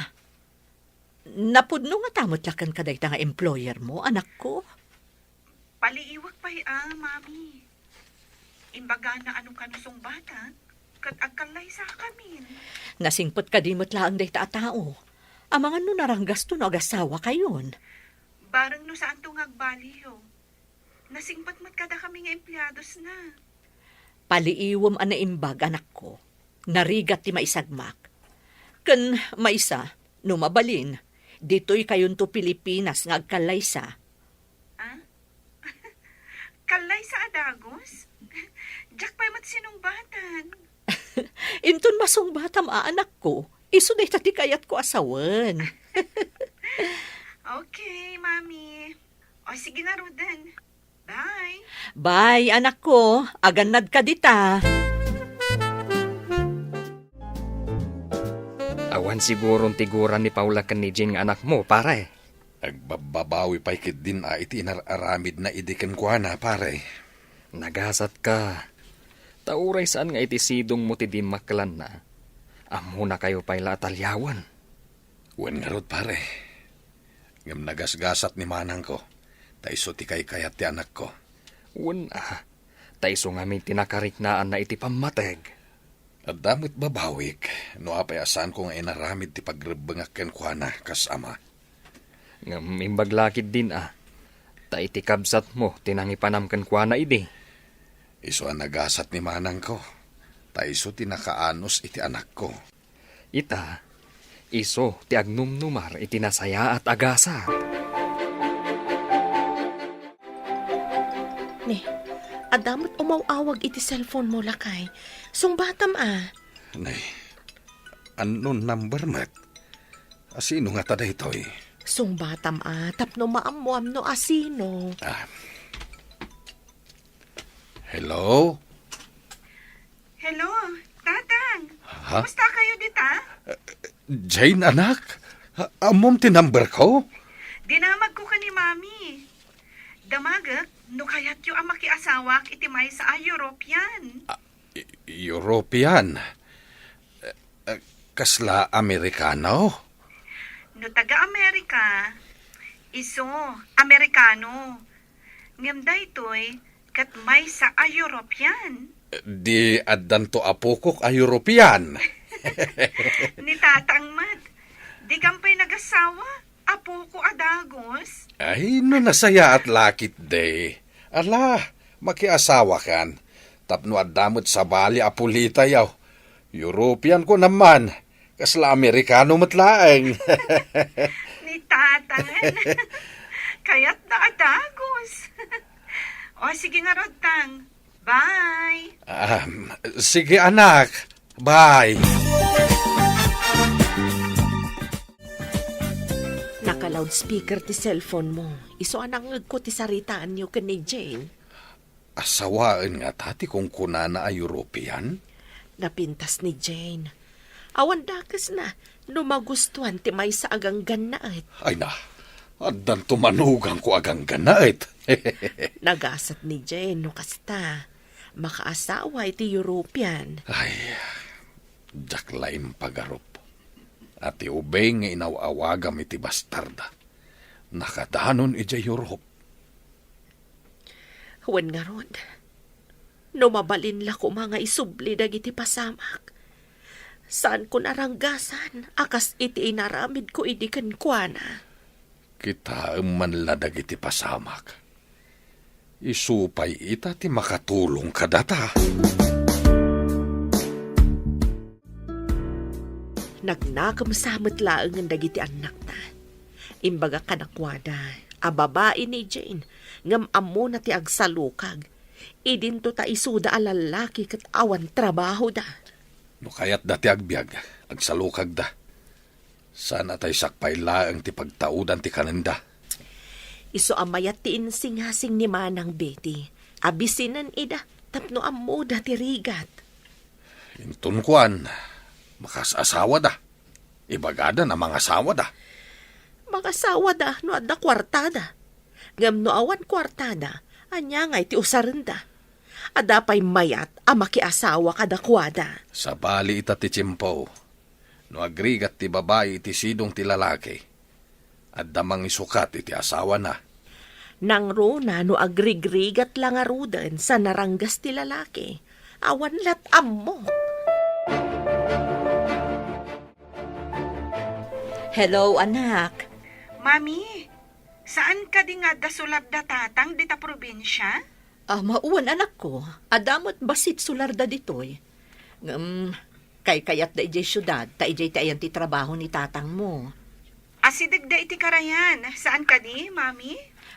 Napudno ngata met laeng kadayta nga employer mo, anakko? Paliiwak pay a, Mami. Imbagana a no kano sungbatak, ket agkallaysakamin. Nasingpet kadi met laeng dayta a tao? Amangan no naranggasto no agasawakayon. Bareng no saanto nga agbaliw. Nasingpet met kadakami nga empleadosna. Paliiwem a naimbag, anakko. Narigat ti maisagmak. Ken maysa, no mabalin, ditoy kayonto Pilipinas nga agkallaysa. Ah? Kallaysa a dagus? Diak pay met sinungbatan. Inton masungbatam a, anakko, isu dayta ti kayatko a sawen. Okay, Mami. O, sige ngaruden. Bye. Bye, anakko. Agannadka dita. Awan siguron ti gura ni Paula ken ni Jane nga anakmo, pare. Agbabbabawi pay ketdin a iti inar-aramidna idi kenkuana, pare. Nagasatka. Ta uray saan nga iti sidongmo ti dimmakkelanna, ammonakayo pay la a taliawen. Wen ngarud, pare. Ngem nagasgasat ni manangko, ta isu ti kaykayat ti anakko. Wen a, ta isu ngamin ti nakariknaanna iti pammateg. Adda met babawik no apay a saanko nga inaramid ti pagrebbengak kenkuana kas ama. Ngem imbag la ketdin a, ta iti kabsatmo ti nangipanam kenkuana idi. Isu a nagasat ni manangko, ta isu ti nakaanus iti anakko. Ita, isu ti agnumnumar iti nasayaat a gasat. Ne, adda met umaw-awag iti cellphone mo, lakay. Sungbatam a. Ne, unknown number met. Asino ngata daytoy? Sungbatam a, tapno maammoam no asino. Ah. Hello? Hello, Tatang. Ha? Kumusta kayo dita? Jane, anak? A-, ammom ti number ko? Dinamag ko ka ni Mami. Damagek no kayatyo a makiasawak iti maysa a European. Ah, E-, European? Eh, eh, kasla Amerikano? No taga-Amerika, isu, Amerikano. Ngem daytoy, ket maysa a European. Di addanto apokok a European. Ni Tatang met, di kam pay nagasawa? Apoko a dagus? Ay, no nasayaat la ketdi. Ala, makiasawakan. Tapno adda met sabali a pulitayo. European ko naman. Kasla Amerikano met laeng. Ni Tatang. Kayatda a dagus. O, sige ngarud, Tang. Bye. Um, sige, anak. Bye! Naka-loudspeaker ti cellphone mo. Isu a nangngegko ti saritaanyo ken ni Jane. Asawaen ngata ti kunkunana a European? Napintas ni Jane. Awan dakesna no magustuan ti maysa a ganggannaet. Ay na, addanto manugangko a ganggannaet. Nagasat ni Jane no kasta. Makaasawa iti European. Ay, diak la impagarup a ti ubing nga inaw-awagam iti bastarda, nakadanon idiay Europe. Wen ngarud, no mabalin la koma nga isubli dagiti pasamak, saanko naranggasan a kas iti inaramidko idi kenkuana. Kitaem man la dagiti pasamak. Isu pay ita ti makatulong kadata. Nagnakemsa met laengen dagiti annakna. Imbagak kadakuada a babai ni Jane, ngem ammona ti agsalukag. Idinto ta isuda a lallaki ket awan trabahoda. No kayatda ti agbiag, agsalukagda. Saan a tay sakbay laeng ti pagtaudan ti kanenda. Isu a mayat ti insingasing ni Manang Betty. Abisinen ida tapno ammoda ti rigat. Inton kuan, makasasawada. Ibagada a mangasawada. Mangasawada no adda kuartada. Ngem no awan kuartada, ania ngay ti usarenda? Adda pay mayat a makiasawa kadakuada. Sabali ita ti tiempo. No agrigat ti babai iti sidong ti lalaki, adda mangisukat iti asawana. Nangruna no agrigrigat la ngaruden sa naranggas ti lalaki, awan lat ammo. Hello, anak. Mami, saan kadi nga adda sularda tatang dita probinsia? Ah, mawan, anakko. Adda met bassit sularda ditoy. Ngem, kaykayatda idiay siudad, ta idiay ti ayan ti trabaho ni tatangmo. Asidegda iti karayan, saan kadi, Mami?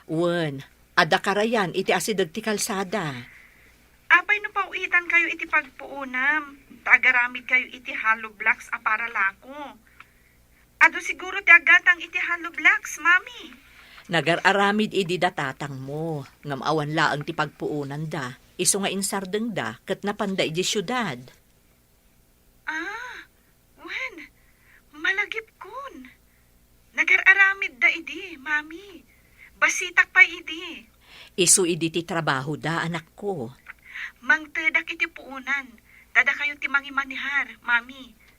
Wen, adda karayan iti asideg ti kalsada. Apay no paw-itankayo iti pagpuonam, ta agaramidkayo iti hollow blocks a para lako? Adu siguro ti aggatang iti hollow blocks, Mami. Nagar-aramid idi da tatangmo, ngem awan laeng ti pagpuonanda, isu nga insardengda ket napanda idiay siudad. Ah, wen, malagipkon. Nagar-aramidda idi, Mami. Bassitak pay idi. Isu idi ti trabahoda, anakko. Mangtedak iti puonan, ta dakayo ti mangimanehar, Mami.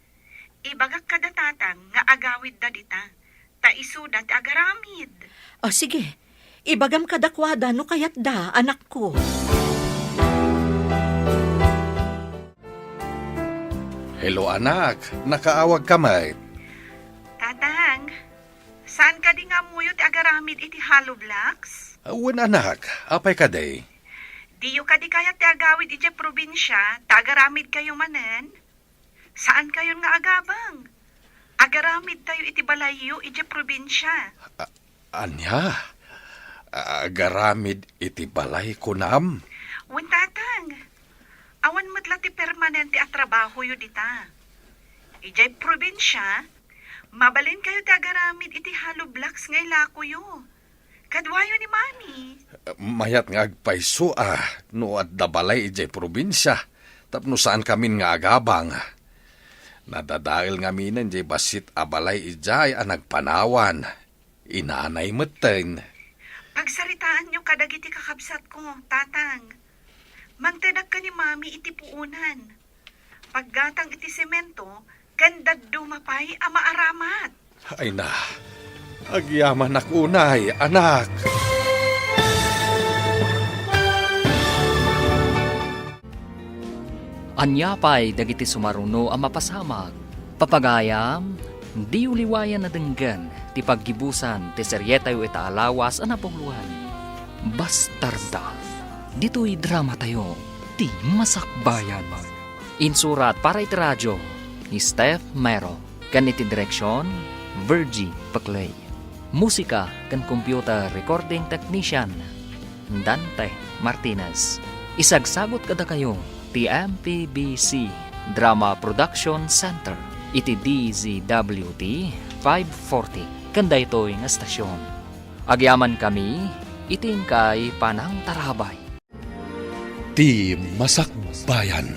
Ibagak kada tatang nga agawidda dita, ta isuda ti agaramid. Ah, sige. Ibagam kadakuada no kayatda, anakko. Hello, anak. Nakaawagka met? Tatang, saan kadi nga ammoyo ti agaramid iti hollow blocks? Wen, anak. Apay kadi? Diyo kadi kayat ti agawid idiay probinsia, ta agaramidkayo manen? Saankayon nga agabang. Agaramidtayo iti balayyo idiay probinsia. A-, ania? Agaramid iti balay, kunam? Wen, tatang. Awan met la ti permanente a trabahoyo dita. Idiay probinsia, mabalinkayo ti agaramid iti hollow blocks nga ilakoyo. Kaduayo ni Mami. Mayat nga agpayso a no adda balay idiay probinsia tapno saankamin nga agabang. Nadadael ngaminen diay bassit a balay idiay a nagpanawan. Inanay metten. Pagsaritaanyo kadagiti kakabsatko, Tatang. Mangtedak ken ni Mami iti puonan. Paggatang iti semento, ken dadduma pay a maaramat. Ay na, agyamanak unay, anak. Ania pay dagiti sumaruno a mapasamak? Papagayam, diyo liwayan a denggen ti paggibusan ti serietayo ita a lawas a napuloan, Bastarda. Ditoy dramatayo, ti Masakbayan. Insurat para iti radio ni Steph Mero, ken iti direksion, Virgie Peclay. Musika ken computer recording technician, Dante Martinez. Isagsagut kadakayo ti M P B C Drama Production Center iti D Z W T five forty ken daytoy nga estasion. Agyamankami iti inkay panangtarabay. Ti Masakbayan.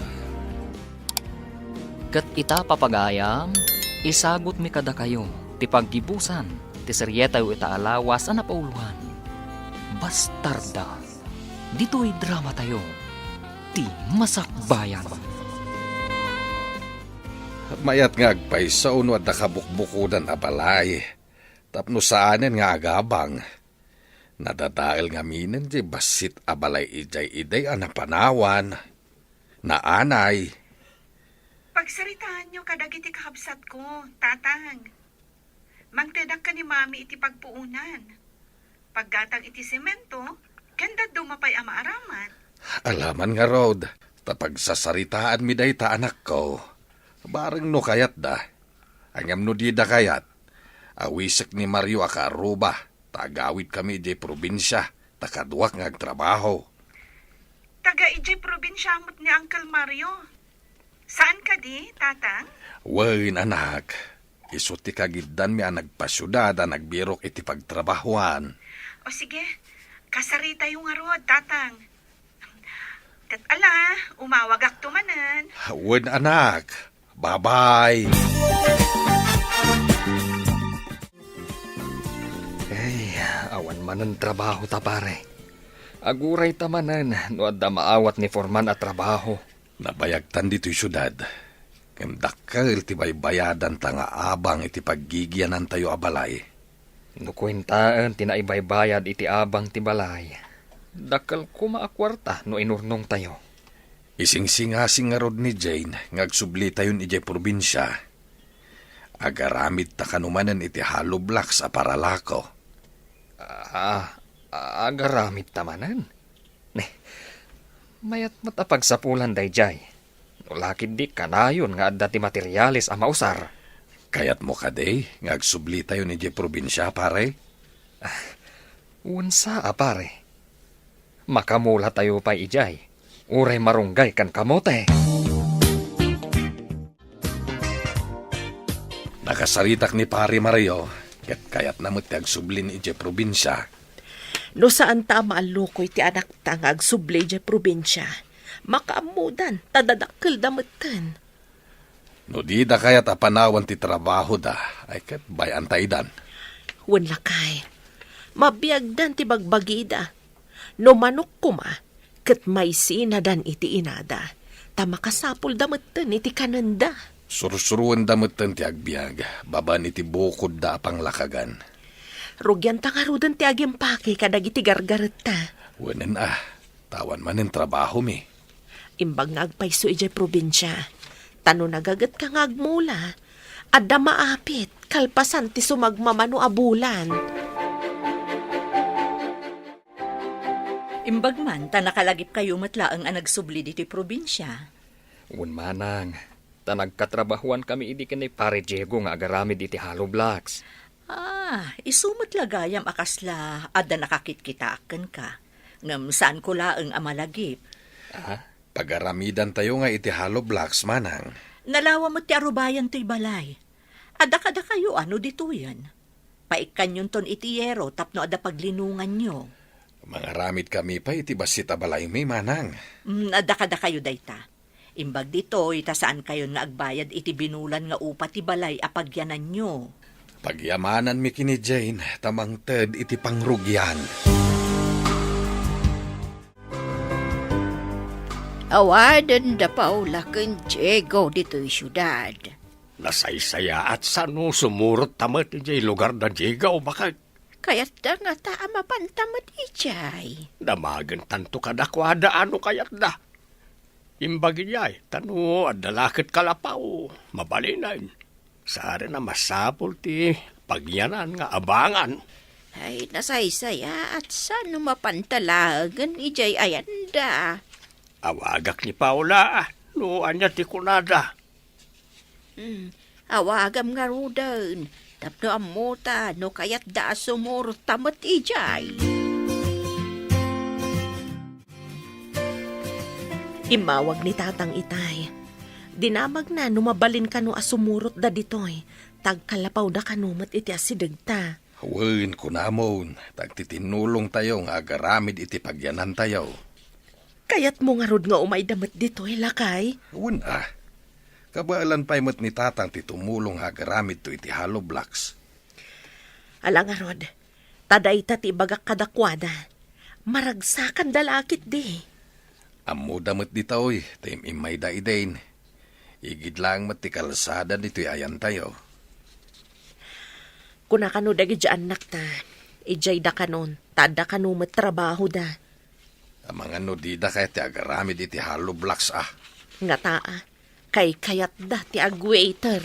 Ket ita, papagayam, isagutmi kadakayo ti paggibusan ti serietayo ita a lawas a napauloan, Bastarda. Ditoy dramatayo, Ti Masakbayan. Mayat nga agpayso no adda kabukbukodan a balay tapno saanen nga agabang. Nadadael ngaminen diay bassit a balay idiay idi a napanawan. Naanay. Pagsaritaanyo kadagiti kakabsatko, Tatang. Mangtedak ken ni Mami iti pagpuonan. Paggatang iti semento, ken dadduma pay a maaramat. Alaman ngarud, ta pagsasaritaanmi dayta, anakko. Bareng no kayatda. Ngem no dida kayat, awisek ni Mario a kaaruba, ta agawidkami idiay probinsia, ta kaduak nga agtrabaho. Taga idiay probinsia met ni Uncle Mario. Saan kadi, Tatang? Wen, anak. Isu ti kagiddanmi a nagpasiudad a nagbirok iti pagtrabahoan. O sige, kasaritayo ngarud, Tatang. Ket ala, umawagakto manen. Wen, anak. Bye-bye. Ay, awan manen trabaho ta, pare. Aguray ta manen no adda maawat ni Foreman a trabaho. Nabayagtan ditoy siudad, ngem dakkel ti baybayadanta nga abang iti paggigianantayo a balay. No kuentaen ti naibaybayad iti abang ti balay, dakkel koma a kuarta no inurnongtayo. Isingsingasing ngarud ni Jane nga agsublitayon idiay probinsia. Agaramidta kano manen iti hollow blocks a paralako. Ah, agaramidta manen? Ne, mayat met a pagsapulan daydiay. No la ketdi kanayon nga adda ti materiales a mausar. Kayatmo kadi nga agsublitayon idiay probinsia, pare? Ah, wen sa a, pare. Makamulatayo pay idiay, uray marunggay ken kamote. Nakasaritak ni Pare Mario, ket kayatna met ti agsublin idiay probinsia. No saanta a maallukoy ti anakta nga agsubli idiay probinsia, makaammodan ta dadakkelda metten. No dida kayat a panawan ti trabahoda, ay ket bay-anta idan. Wen lakay, mabiagdan ti bagbagida. No manok koma, ket maisinadan iti inada, ta makasapulda metten iti kanenda. Sursuroenda metten ti agbiag, babaen iti bukodda a panglakagan. Rugianta ngaruden ti agimpake kadagiti gargaretta. Wenen a, ta awan manen trabahomi. Imbag nga agpayso idiay probinsia, ta no nagagetka nga agmula, adda maapit kalpasan ti sumagmamano a bulan. Imbag man ta nakalagipkayo met laeng a nagsubli ditoy probinsia. Wen manang, ta nagkatrabahoankami idi ken ni Pare Diego nga agaramid iti hollow blocks. Ah, isu met la gayam a kasla adda nakakitkitaak kenka. Ngem saanko laeng a malagip. Ah? Pagaramidantayo nga iti hollow blocks, manang. Nalawa met ti arubayan toy balay. Adda kadakayo a no ditoyen. Paikkanyonton iti yero tapno adda paglinonganyo. Mangaramidkami pay iti bassit a balaymi, manang. Mm, adda kadakayo dayta. Imbag ditoy, ta saankayon nga agbayad iti binulan nga upa ti balay a pagyananyo. Pagyamananmi ken ni Jane ta mangted iti pangrugian. Awaden da Paula ken Diego ditoy siudad. Nasaysayaat sa no sumurot ta met idiay lugar da Diego, baket. Kayatda ngata a mapanta met idiay. Damagentanto kadakuada a no kayatda. Imbag idiay, ta no adda la ket kalapaw, mabalinen. Saan a masapul ti pagyanan nga abangan. Ay, nasaysayaat sa no mapanta laengen idiay ayanda. Awagak ni Paula, no ania ti kunada. Hmm, awagam ngaruden, tapno ammota no kayatda a sumurot ta met idiay. Immawag ni Tatang itay. Dinamagna no mabalin kano a sumurotda ditoy, ta agkallapawda kano met iti asidegta. Wen, kunamon, ta agtitinnulongtayo nga agaramid iti pagyanantayo. Kayatmo ngarud nga umayda met ditoy, lakay? Wen a. Kabaelan pay met ni Tatang ti tumulong nga agaramidto iti hollow blocks. Ala ngarud, ta dayta ti ibagak kadakuada. Maragsakanda la ketdi. Ammoda met ditoy, ta im-immayda idin. Igid laeng met ti kalsada ditoy ayantayo. Kuna kano dagiti annakta, idiayda kanon, ta adda kano met trabahoda. Amangan no dida kayat ti agaramid iti hollow blocks a. Ngata a, kaykayatda ti agwaiter.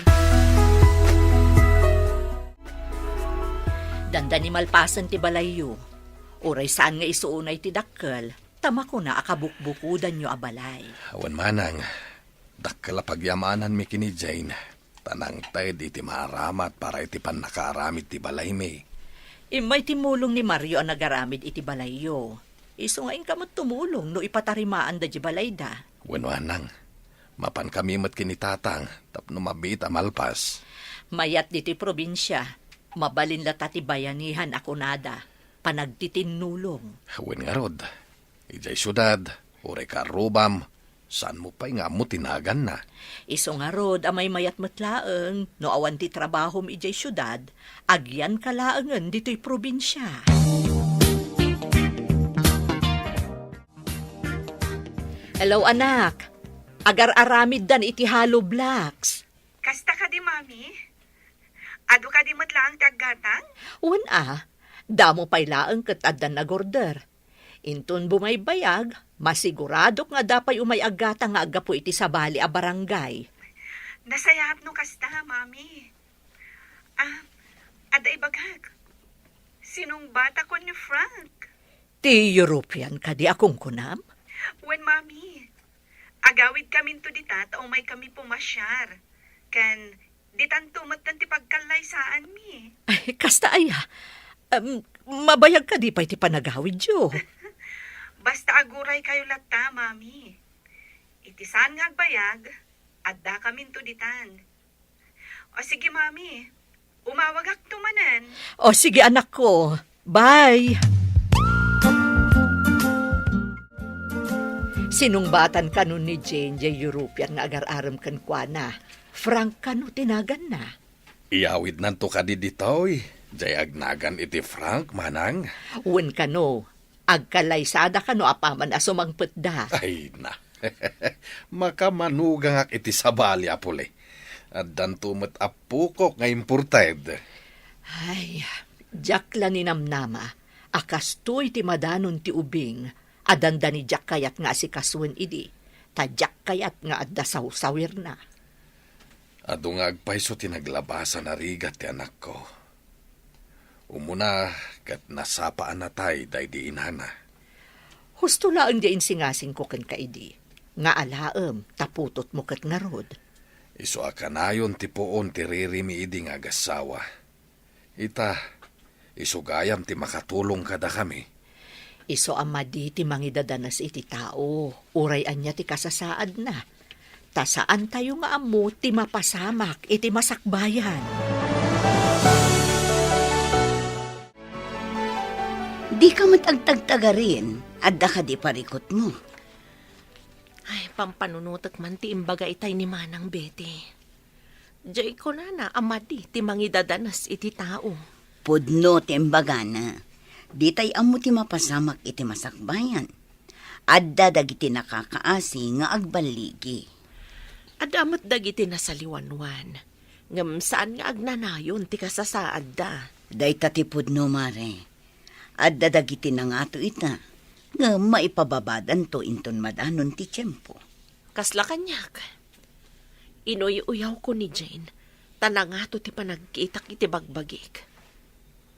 Dandani malpasen ti balayyo. Uray saan nga isu unay ti dakkel, ta makuna a kabukbukodanyo a balay. Awan manang, dakkel a pagyamananmi ken ni Jane, ta nangted iti maaramat para iti pannakaaramid ti balaymi. Immay timmulong ni Mario a nagaramid iti balayyo. Isu nga inka met tumulong no ipatarimaanda di balayda. Wen manang, mapankami met ken ni Tatang tapno mabiit a malpas. Mayat ditoy probinsia, mabalin latta ti bayanihan a kunada, panagtitinnulong. Wen ngarud, idiay siudad, uray kaarrubam, saanmo pay nga ammo ti naganna. Isu ngarud a maymayat met laeng no awan ti trabahom idiay siudad, agyanka laengen ditoy probinsia. Hello, anak. Agar-aramiddan iti hollow blocks. Kasta kadi, Mami? Adu kadi met laeng ti aggatang? Wen a, damo pay laeng ket addan nagorder. Inton bumaybayag, masiguradok nga adda pay umay aggatang nga aggapu iti sabali a barangay. Nasayaat no kasta, Mami. Ah, adda ibagak. Sinungbatakon ni Frank. Ti European kadi a kunkunam? Wen, Mami. Agawidkaminto dita ta umaykami pumasiar. Ken ditanto metten ti pagkallaysaanmi. Ay, kasta aya. Em, mabayag kadi pay ti panagawidyo? Basta aguraykayo latta, Mami. Iti saan nga agbayag, addakaminto ditan. O sige, Mami. Umawagakto manen. O sige, anakko. Bye! Sinungbatan kano ni Jane jay European nga agar-arem kenkuana. Frank kano ti naganna. Iyawidnanto kadi ditoy, jay agnagan iti Frank, manang? Wen kano, agkalaysada kano apaman a sumangpetda. Ay na. Makamanugangak iti sabali a puli. Addanto met appokok nga imported. Ay, diak la ninamnama a kastoy ti madanon ti ubing a dandani diak kayat nga asikasuen idi, ta diak kayat nga adda sawsawirna. Adu nga agpayso ti naglabasan a rigat ti anakko. Umuna ket nasapa a natay daydi inana. Husto laeng ti insingasingko kenka idi, nga alaem ta putotmo ket ngarud. Isu a kanayon ti puon ti ririmi idi nga agassawa. Ita, isu gayam ti makatulong kadakami. Isu a madi ti mangidadanes iti tao, uray ania ti kasasaadna. Ta saantayo nga ammo ti mapasamak iti masakbayan. Dika met agtagtagarin, adda kadi parikutmo? Ay, pampanunotek man ti imbaga itay ni Manang Betty. Jay kunana a madi ti mangidadanes iti tao. Pudno ti imbagana. Ditay ammo ti mapasamak iti masakbayan. Adda dagiti nakakaasi nga agballigi. Adda met dagiti nasaliwanwan, ngem saan nga agnanayon ti kasasaadda. Dayta ti pudno, Mare. Adda dagiti nangato ita, ngem maipababadanto inton madanon ti tiempo. Kasla kaniak. Inuy-uyawko ni Jane, ta nangato ti panagkitak iti bagbagik.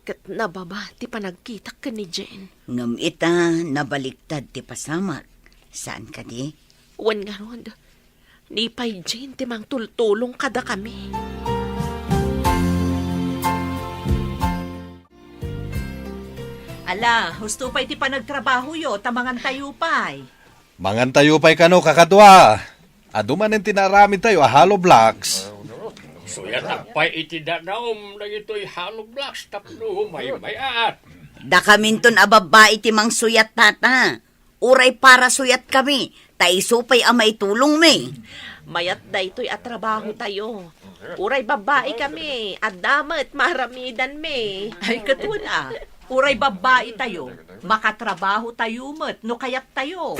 Ket nababa ti panagkitak ken ni Jane. Ngem ita, nabaliktad ti pasamak. Saan kadi? Wen ngarud, ni pay Jane ti mangtultulong kadakami. Ala, husto pay ti panagtrabahoyo, ta mangantayo pay. Mangantayo pay kano, kakadua. Adu manen ti naaramidtayo a hollow blocks. Suyatak pay iti dadaum dagitoy hollow blocks tapno may-at. Dakaminton a babbai ti mangsuyat, tata. Uray para suyatkami, ta isu pay a maitulongmi. Mayat daytoy a trabahotayo. Uray babbaikami, adda met maaramidanmi. Ay, ket wen a, uray babbaitayo, makatrabahotayo met no kayattayo.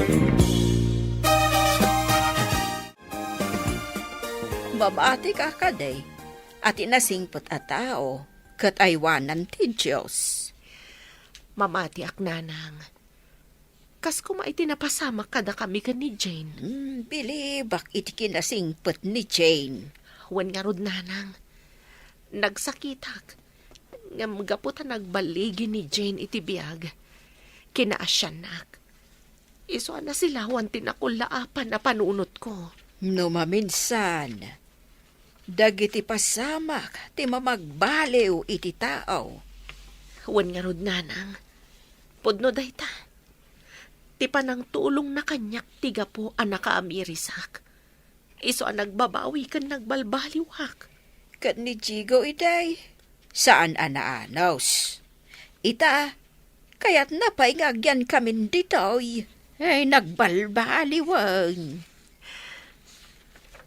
Mamatika kadi a ti nasingpet a tao ket aywanan ti Dios. Mamatiak, nanang. Kas koma iti napasamak kadakami ken ni Jane. Hmm, bilibak iti kinasingpet ni Jane. Wen ngarud, nanang. Nagsakitak. Ngem gapu ta nagballigi ni Jane iti biag, kinaasiannak. Isu a nasilawan ti nakullaapan a panunotko. No maminsan, dagiti pasamak ti mamagbaliw iti tao. Wen ngarud, nanang, pudno dayta. Ti panangtulongna kaniak ti gapu a nakaamirisak. Isu a nagbabawi ken nagbalbaliwak. Ket ni Jigo itay, saan a naanos. Ita, kayatna pay nga agyankamin ditoy. Ay, nagbalbaliwen.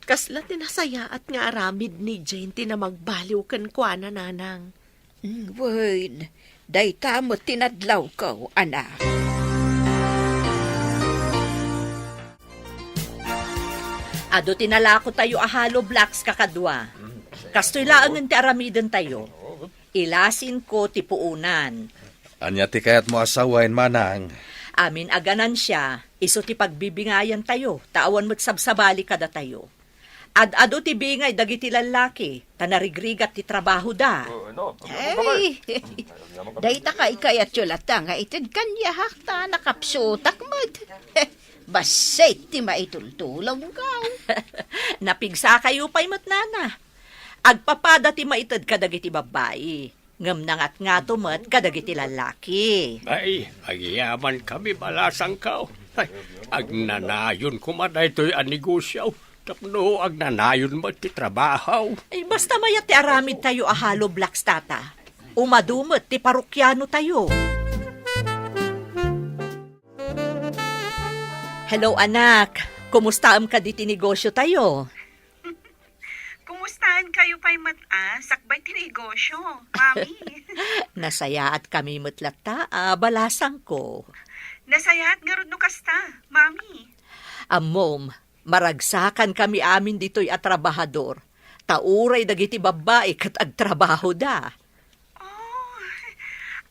Kasla ti nasayaat nga aramid ni Jane ti namagbaliw kenkuana, nanang. Mm, wen, dayta met ti nadlawko, anak. Adu ti nalakotayo a hollow blocks, kakadua. Kastoy laengen ti aramidentayo. Ilasinko ti puonan. Ania ti kayatmo a sawen, manang? Amin a ganansia, isu ti pagbibingayantayo, ta awan met sabsabali kadatayo. Ad-adu ti bingay dagiti lallaki, ta narigrigat ti trabahoda. Ay, dayta kaykayatyo latta nga ited kaniak ta nakapsutak met. Bassit ti maitultulongko. Napigsakayo pay met, nana. Agpapada ti maited kadagiti babbai, ngem nangatngato met kadagiti lallaki. Ay, agyamankami, balasangko. Ay, agnanayon koma daytoy a negosio tapno agnanayon met ti trabaho. Ay, basta mayat ti aramidtayo a hollow blocks, tata. Umadu met ti parokianotayo. Hello, anak. Kumustaem kadi ti negosiotayo? Kumustaenkayo pay met a sakbay ti negosio, Mami? Nasayaatkami met latta a balasangko. Nasayaat ngarud no kasta, Mami. Ammom, maragsakankami amin ditoy a trabahador, ta uray dagiti babbai ket agtrabahoda. Oh,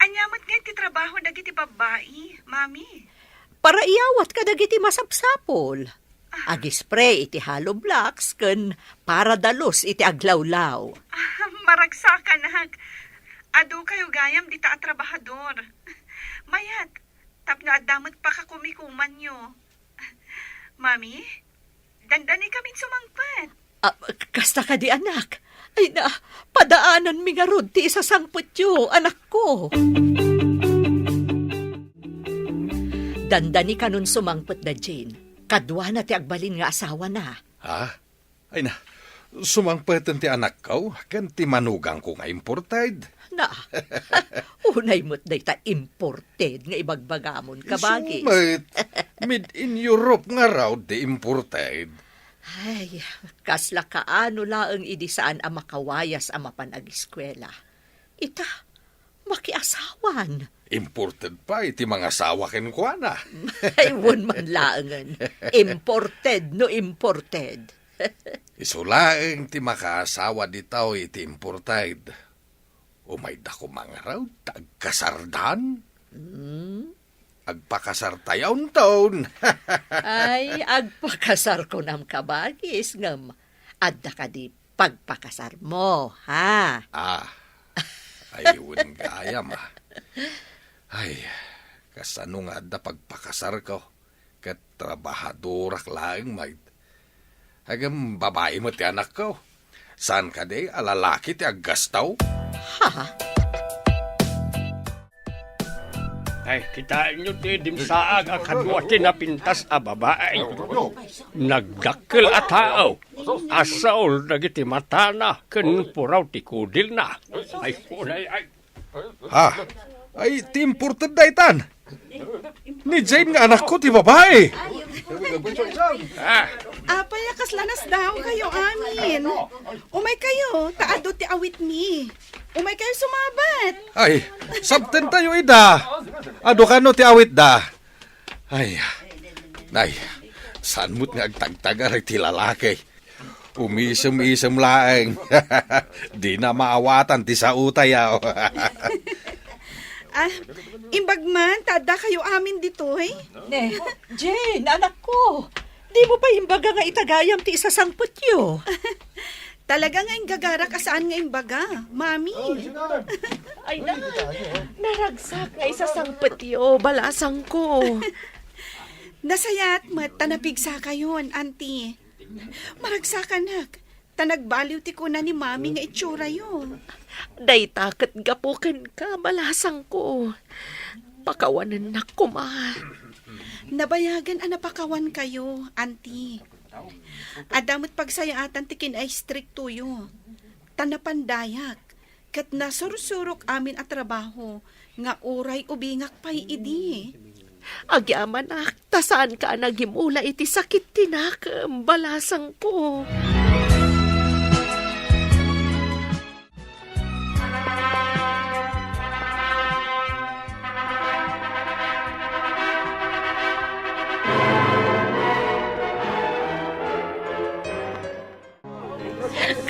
ania met ngay ti trabaho dagiti babbai, Mami? Paraiyawat kadagiti masapsapul. Ah. Agispray iti hollow blocks ken paradalus iti aglawlaw. Ah, maragsakanak. Adu kayo gayam dita a trabahador. Mayat, tapno adda met pakakumikumanyo. Mami, dandanikamin sumangpet. Ah, k-, kasta kadi, anak? Ay na, padaananmi ngarud ti isasangpetyo, anakko. Dandanikanon sumangpet da Jane. Kaduana ti agbalin nga asawana. Ha? Ay na, sumangpeten ti anakko ken ti manugangko nga imported. Na, unay met dayta imported nga ibagbagamon, kabagis. Isu met, made in Europe ngarud ti imported. Ay, kasla kaano laeng idi saan a makawayas a mapan agiskuela. Ita, makiasawan. Imported pay ti mangasawa kenkuana. Ay, wen man laengen. Imported no imported. Isu laeng ti makaasawa ditoy iti imported. Umayda koma ngarud ta agkasardan. Hmm? Agpakasartayo inton. Ay, agpakasar kunam, kabagis, ngem adda kadi pagpakasarmo, ha? Ah, ay, wen gayam, ah. Ay, kasano nga adda pagpakasarko? Ket trabahadorak laeng, mayat. Ngem babai met ti anakko. Saan kadi a lalaki ti aggastaw? Ha? Ay, kitaenyo ti dimsaag a kadua ti napintas a babai. Nagdakkel a tao. Asaol dagiti matana ken puraw ti kudilna. Ay, kunay, ay. Ha? Ay, ti imported daytan. Ni Jane nga anakko ti babai. Ah, Apay a kasla nasdaaw kayo amin? Umay kayo, ta adu ti awitmi. Umay kayo sumabat. Ay, sabten tayo ida. Adu kano ti awitda. Ay, nay, saan mo't nga agtagtagar ti lalaki? Umisem-isem laeng. Dina maawatan ti saotayo. Ah, imbag man, ta adda kayo amin ditoy? Ne, Jane, anakko, di mo pay imbaga nga itagayam ti isasangpetyo? Talaga nga inggagarak a saan nga imbaga, Mami. Ay na, naragsak nga isasangpetyo, balasangko. Nasayaat met ta napigsa kayon, Auntie. Maragsakanak, ta nagbaliw ti kuna ni Mami nga itsura'yo. Dayta ket gapu kenka, balasangko. Pakawanennak koma. Nabayagen a napakawan kayo, Auntie. Adda met pagsayaatan ti kinaistriktoyo. Ta napandayak, ket nasursurok amin a trabaho nga uray ubingak pay idi. Agyamanak, ta saanka a nagimula iti sakit ti nakem, balasangko.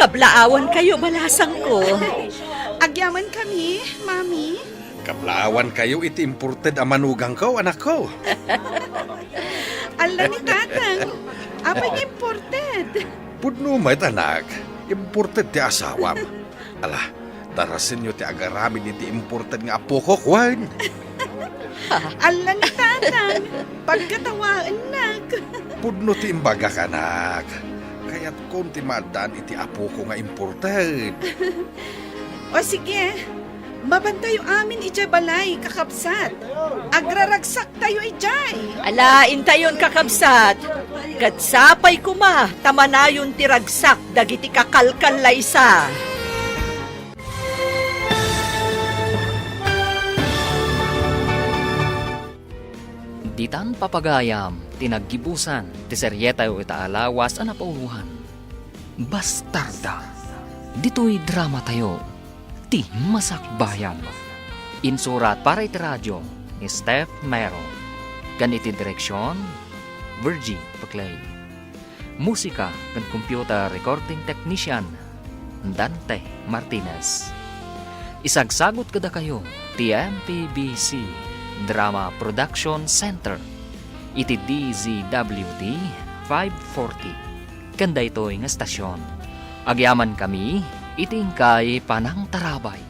Kablaawan kayo, balasangko. Agyaman kami, Mami. Kablaawan kayo iti imported a manugangko, anakko. Alla ni Tatang, apay nga imported? Pudno met, anak. Imported ti asawam. Ala, darasenyo ti agaramid iti imported nga apokok, wen? Alla ni Tatang, pagkatawaennak. Pudno ti imbagak, anak. Kayatkon ti maaddaan iti apoko nga imported. O sige, mapantayo amin idiay balay, kakabsat. Agraragsaktayo idiay. Ala, intayon, kakabsat. Ket sapay koma ta manayon ti ragsak dagiti kakalkallaysa. Ditan papagayam ti naggibusan ti serietayo ita a lawas a napauloan, Bastarda. Ditoy dramatayo, Ti Masakbayan. Insurat para iti radio ni Steph Mero. Ken iti direksion, Virgie Paclay. Musika ken computer recording technician, Dante Martinez. Isagsagut kadakayo ti M P B C Drama Production Center iti D Z W T five forty. Ken daytoy nga estasion, agyamankami iti inkay panangtarabay.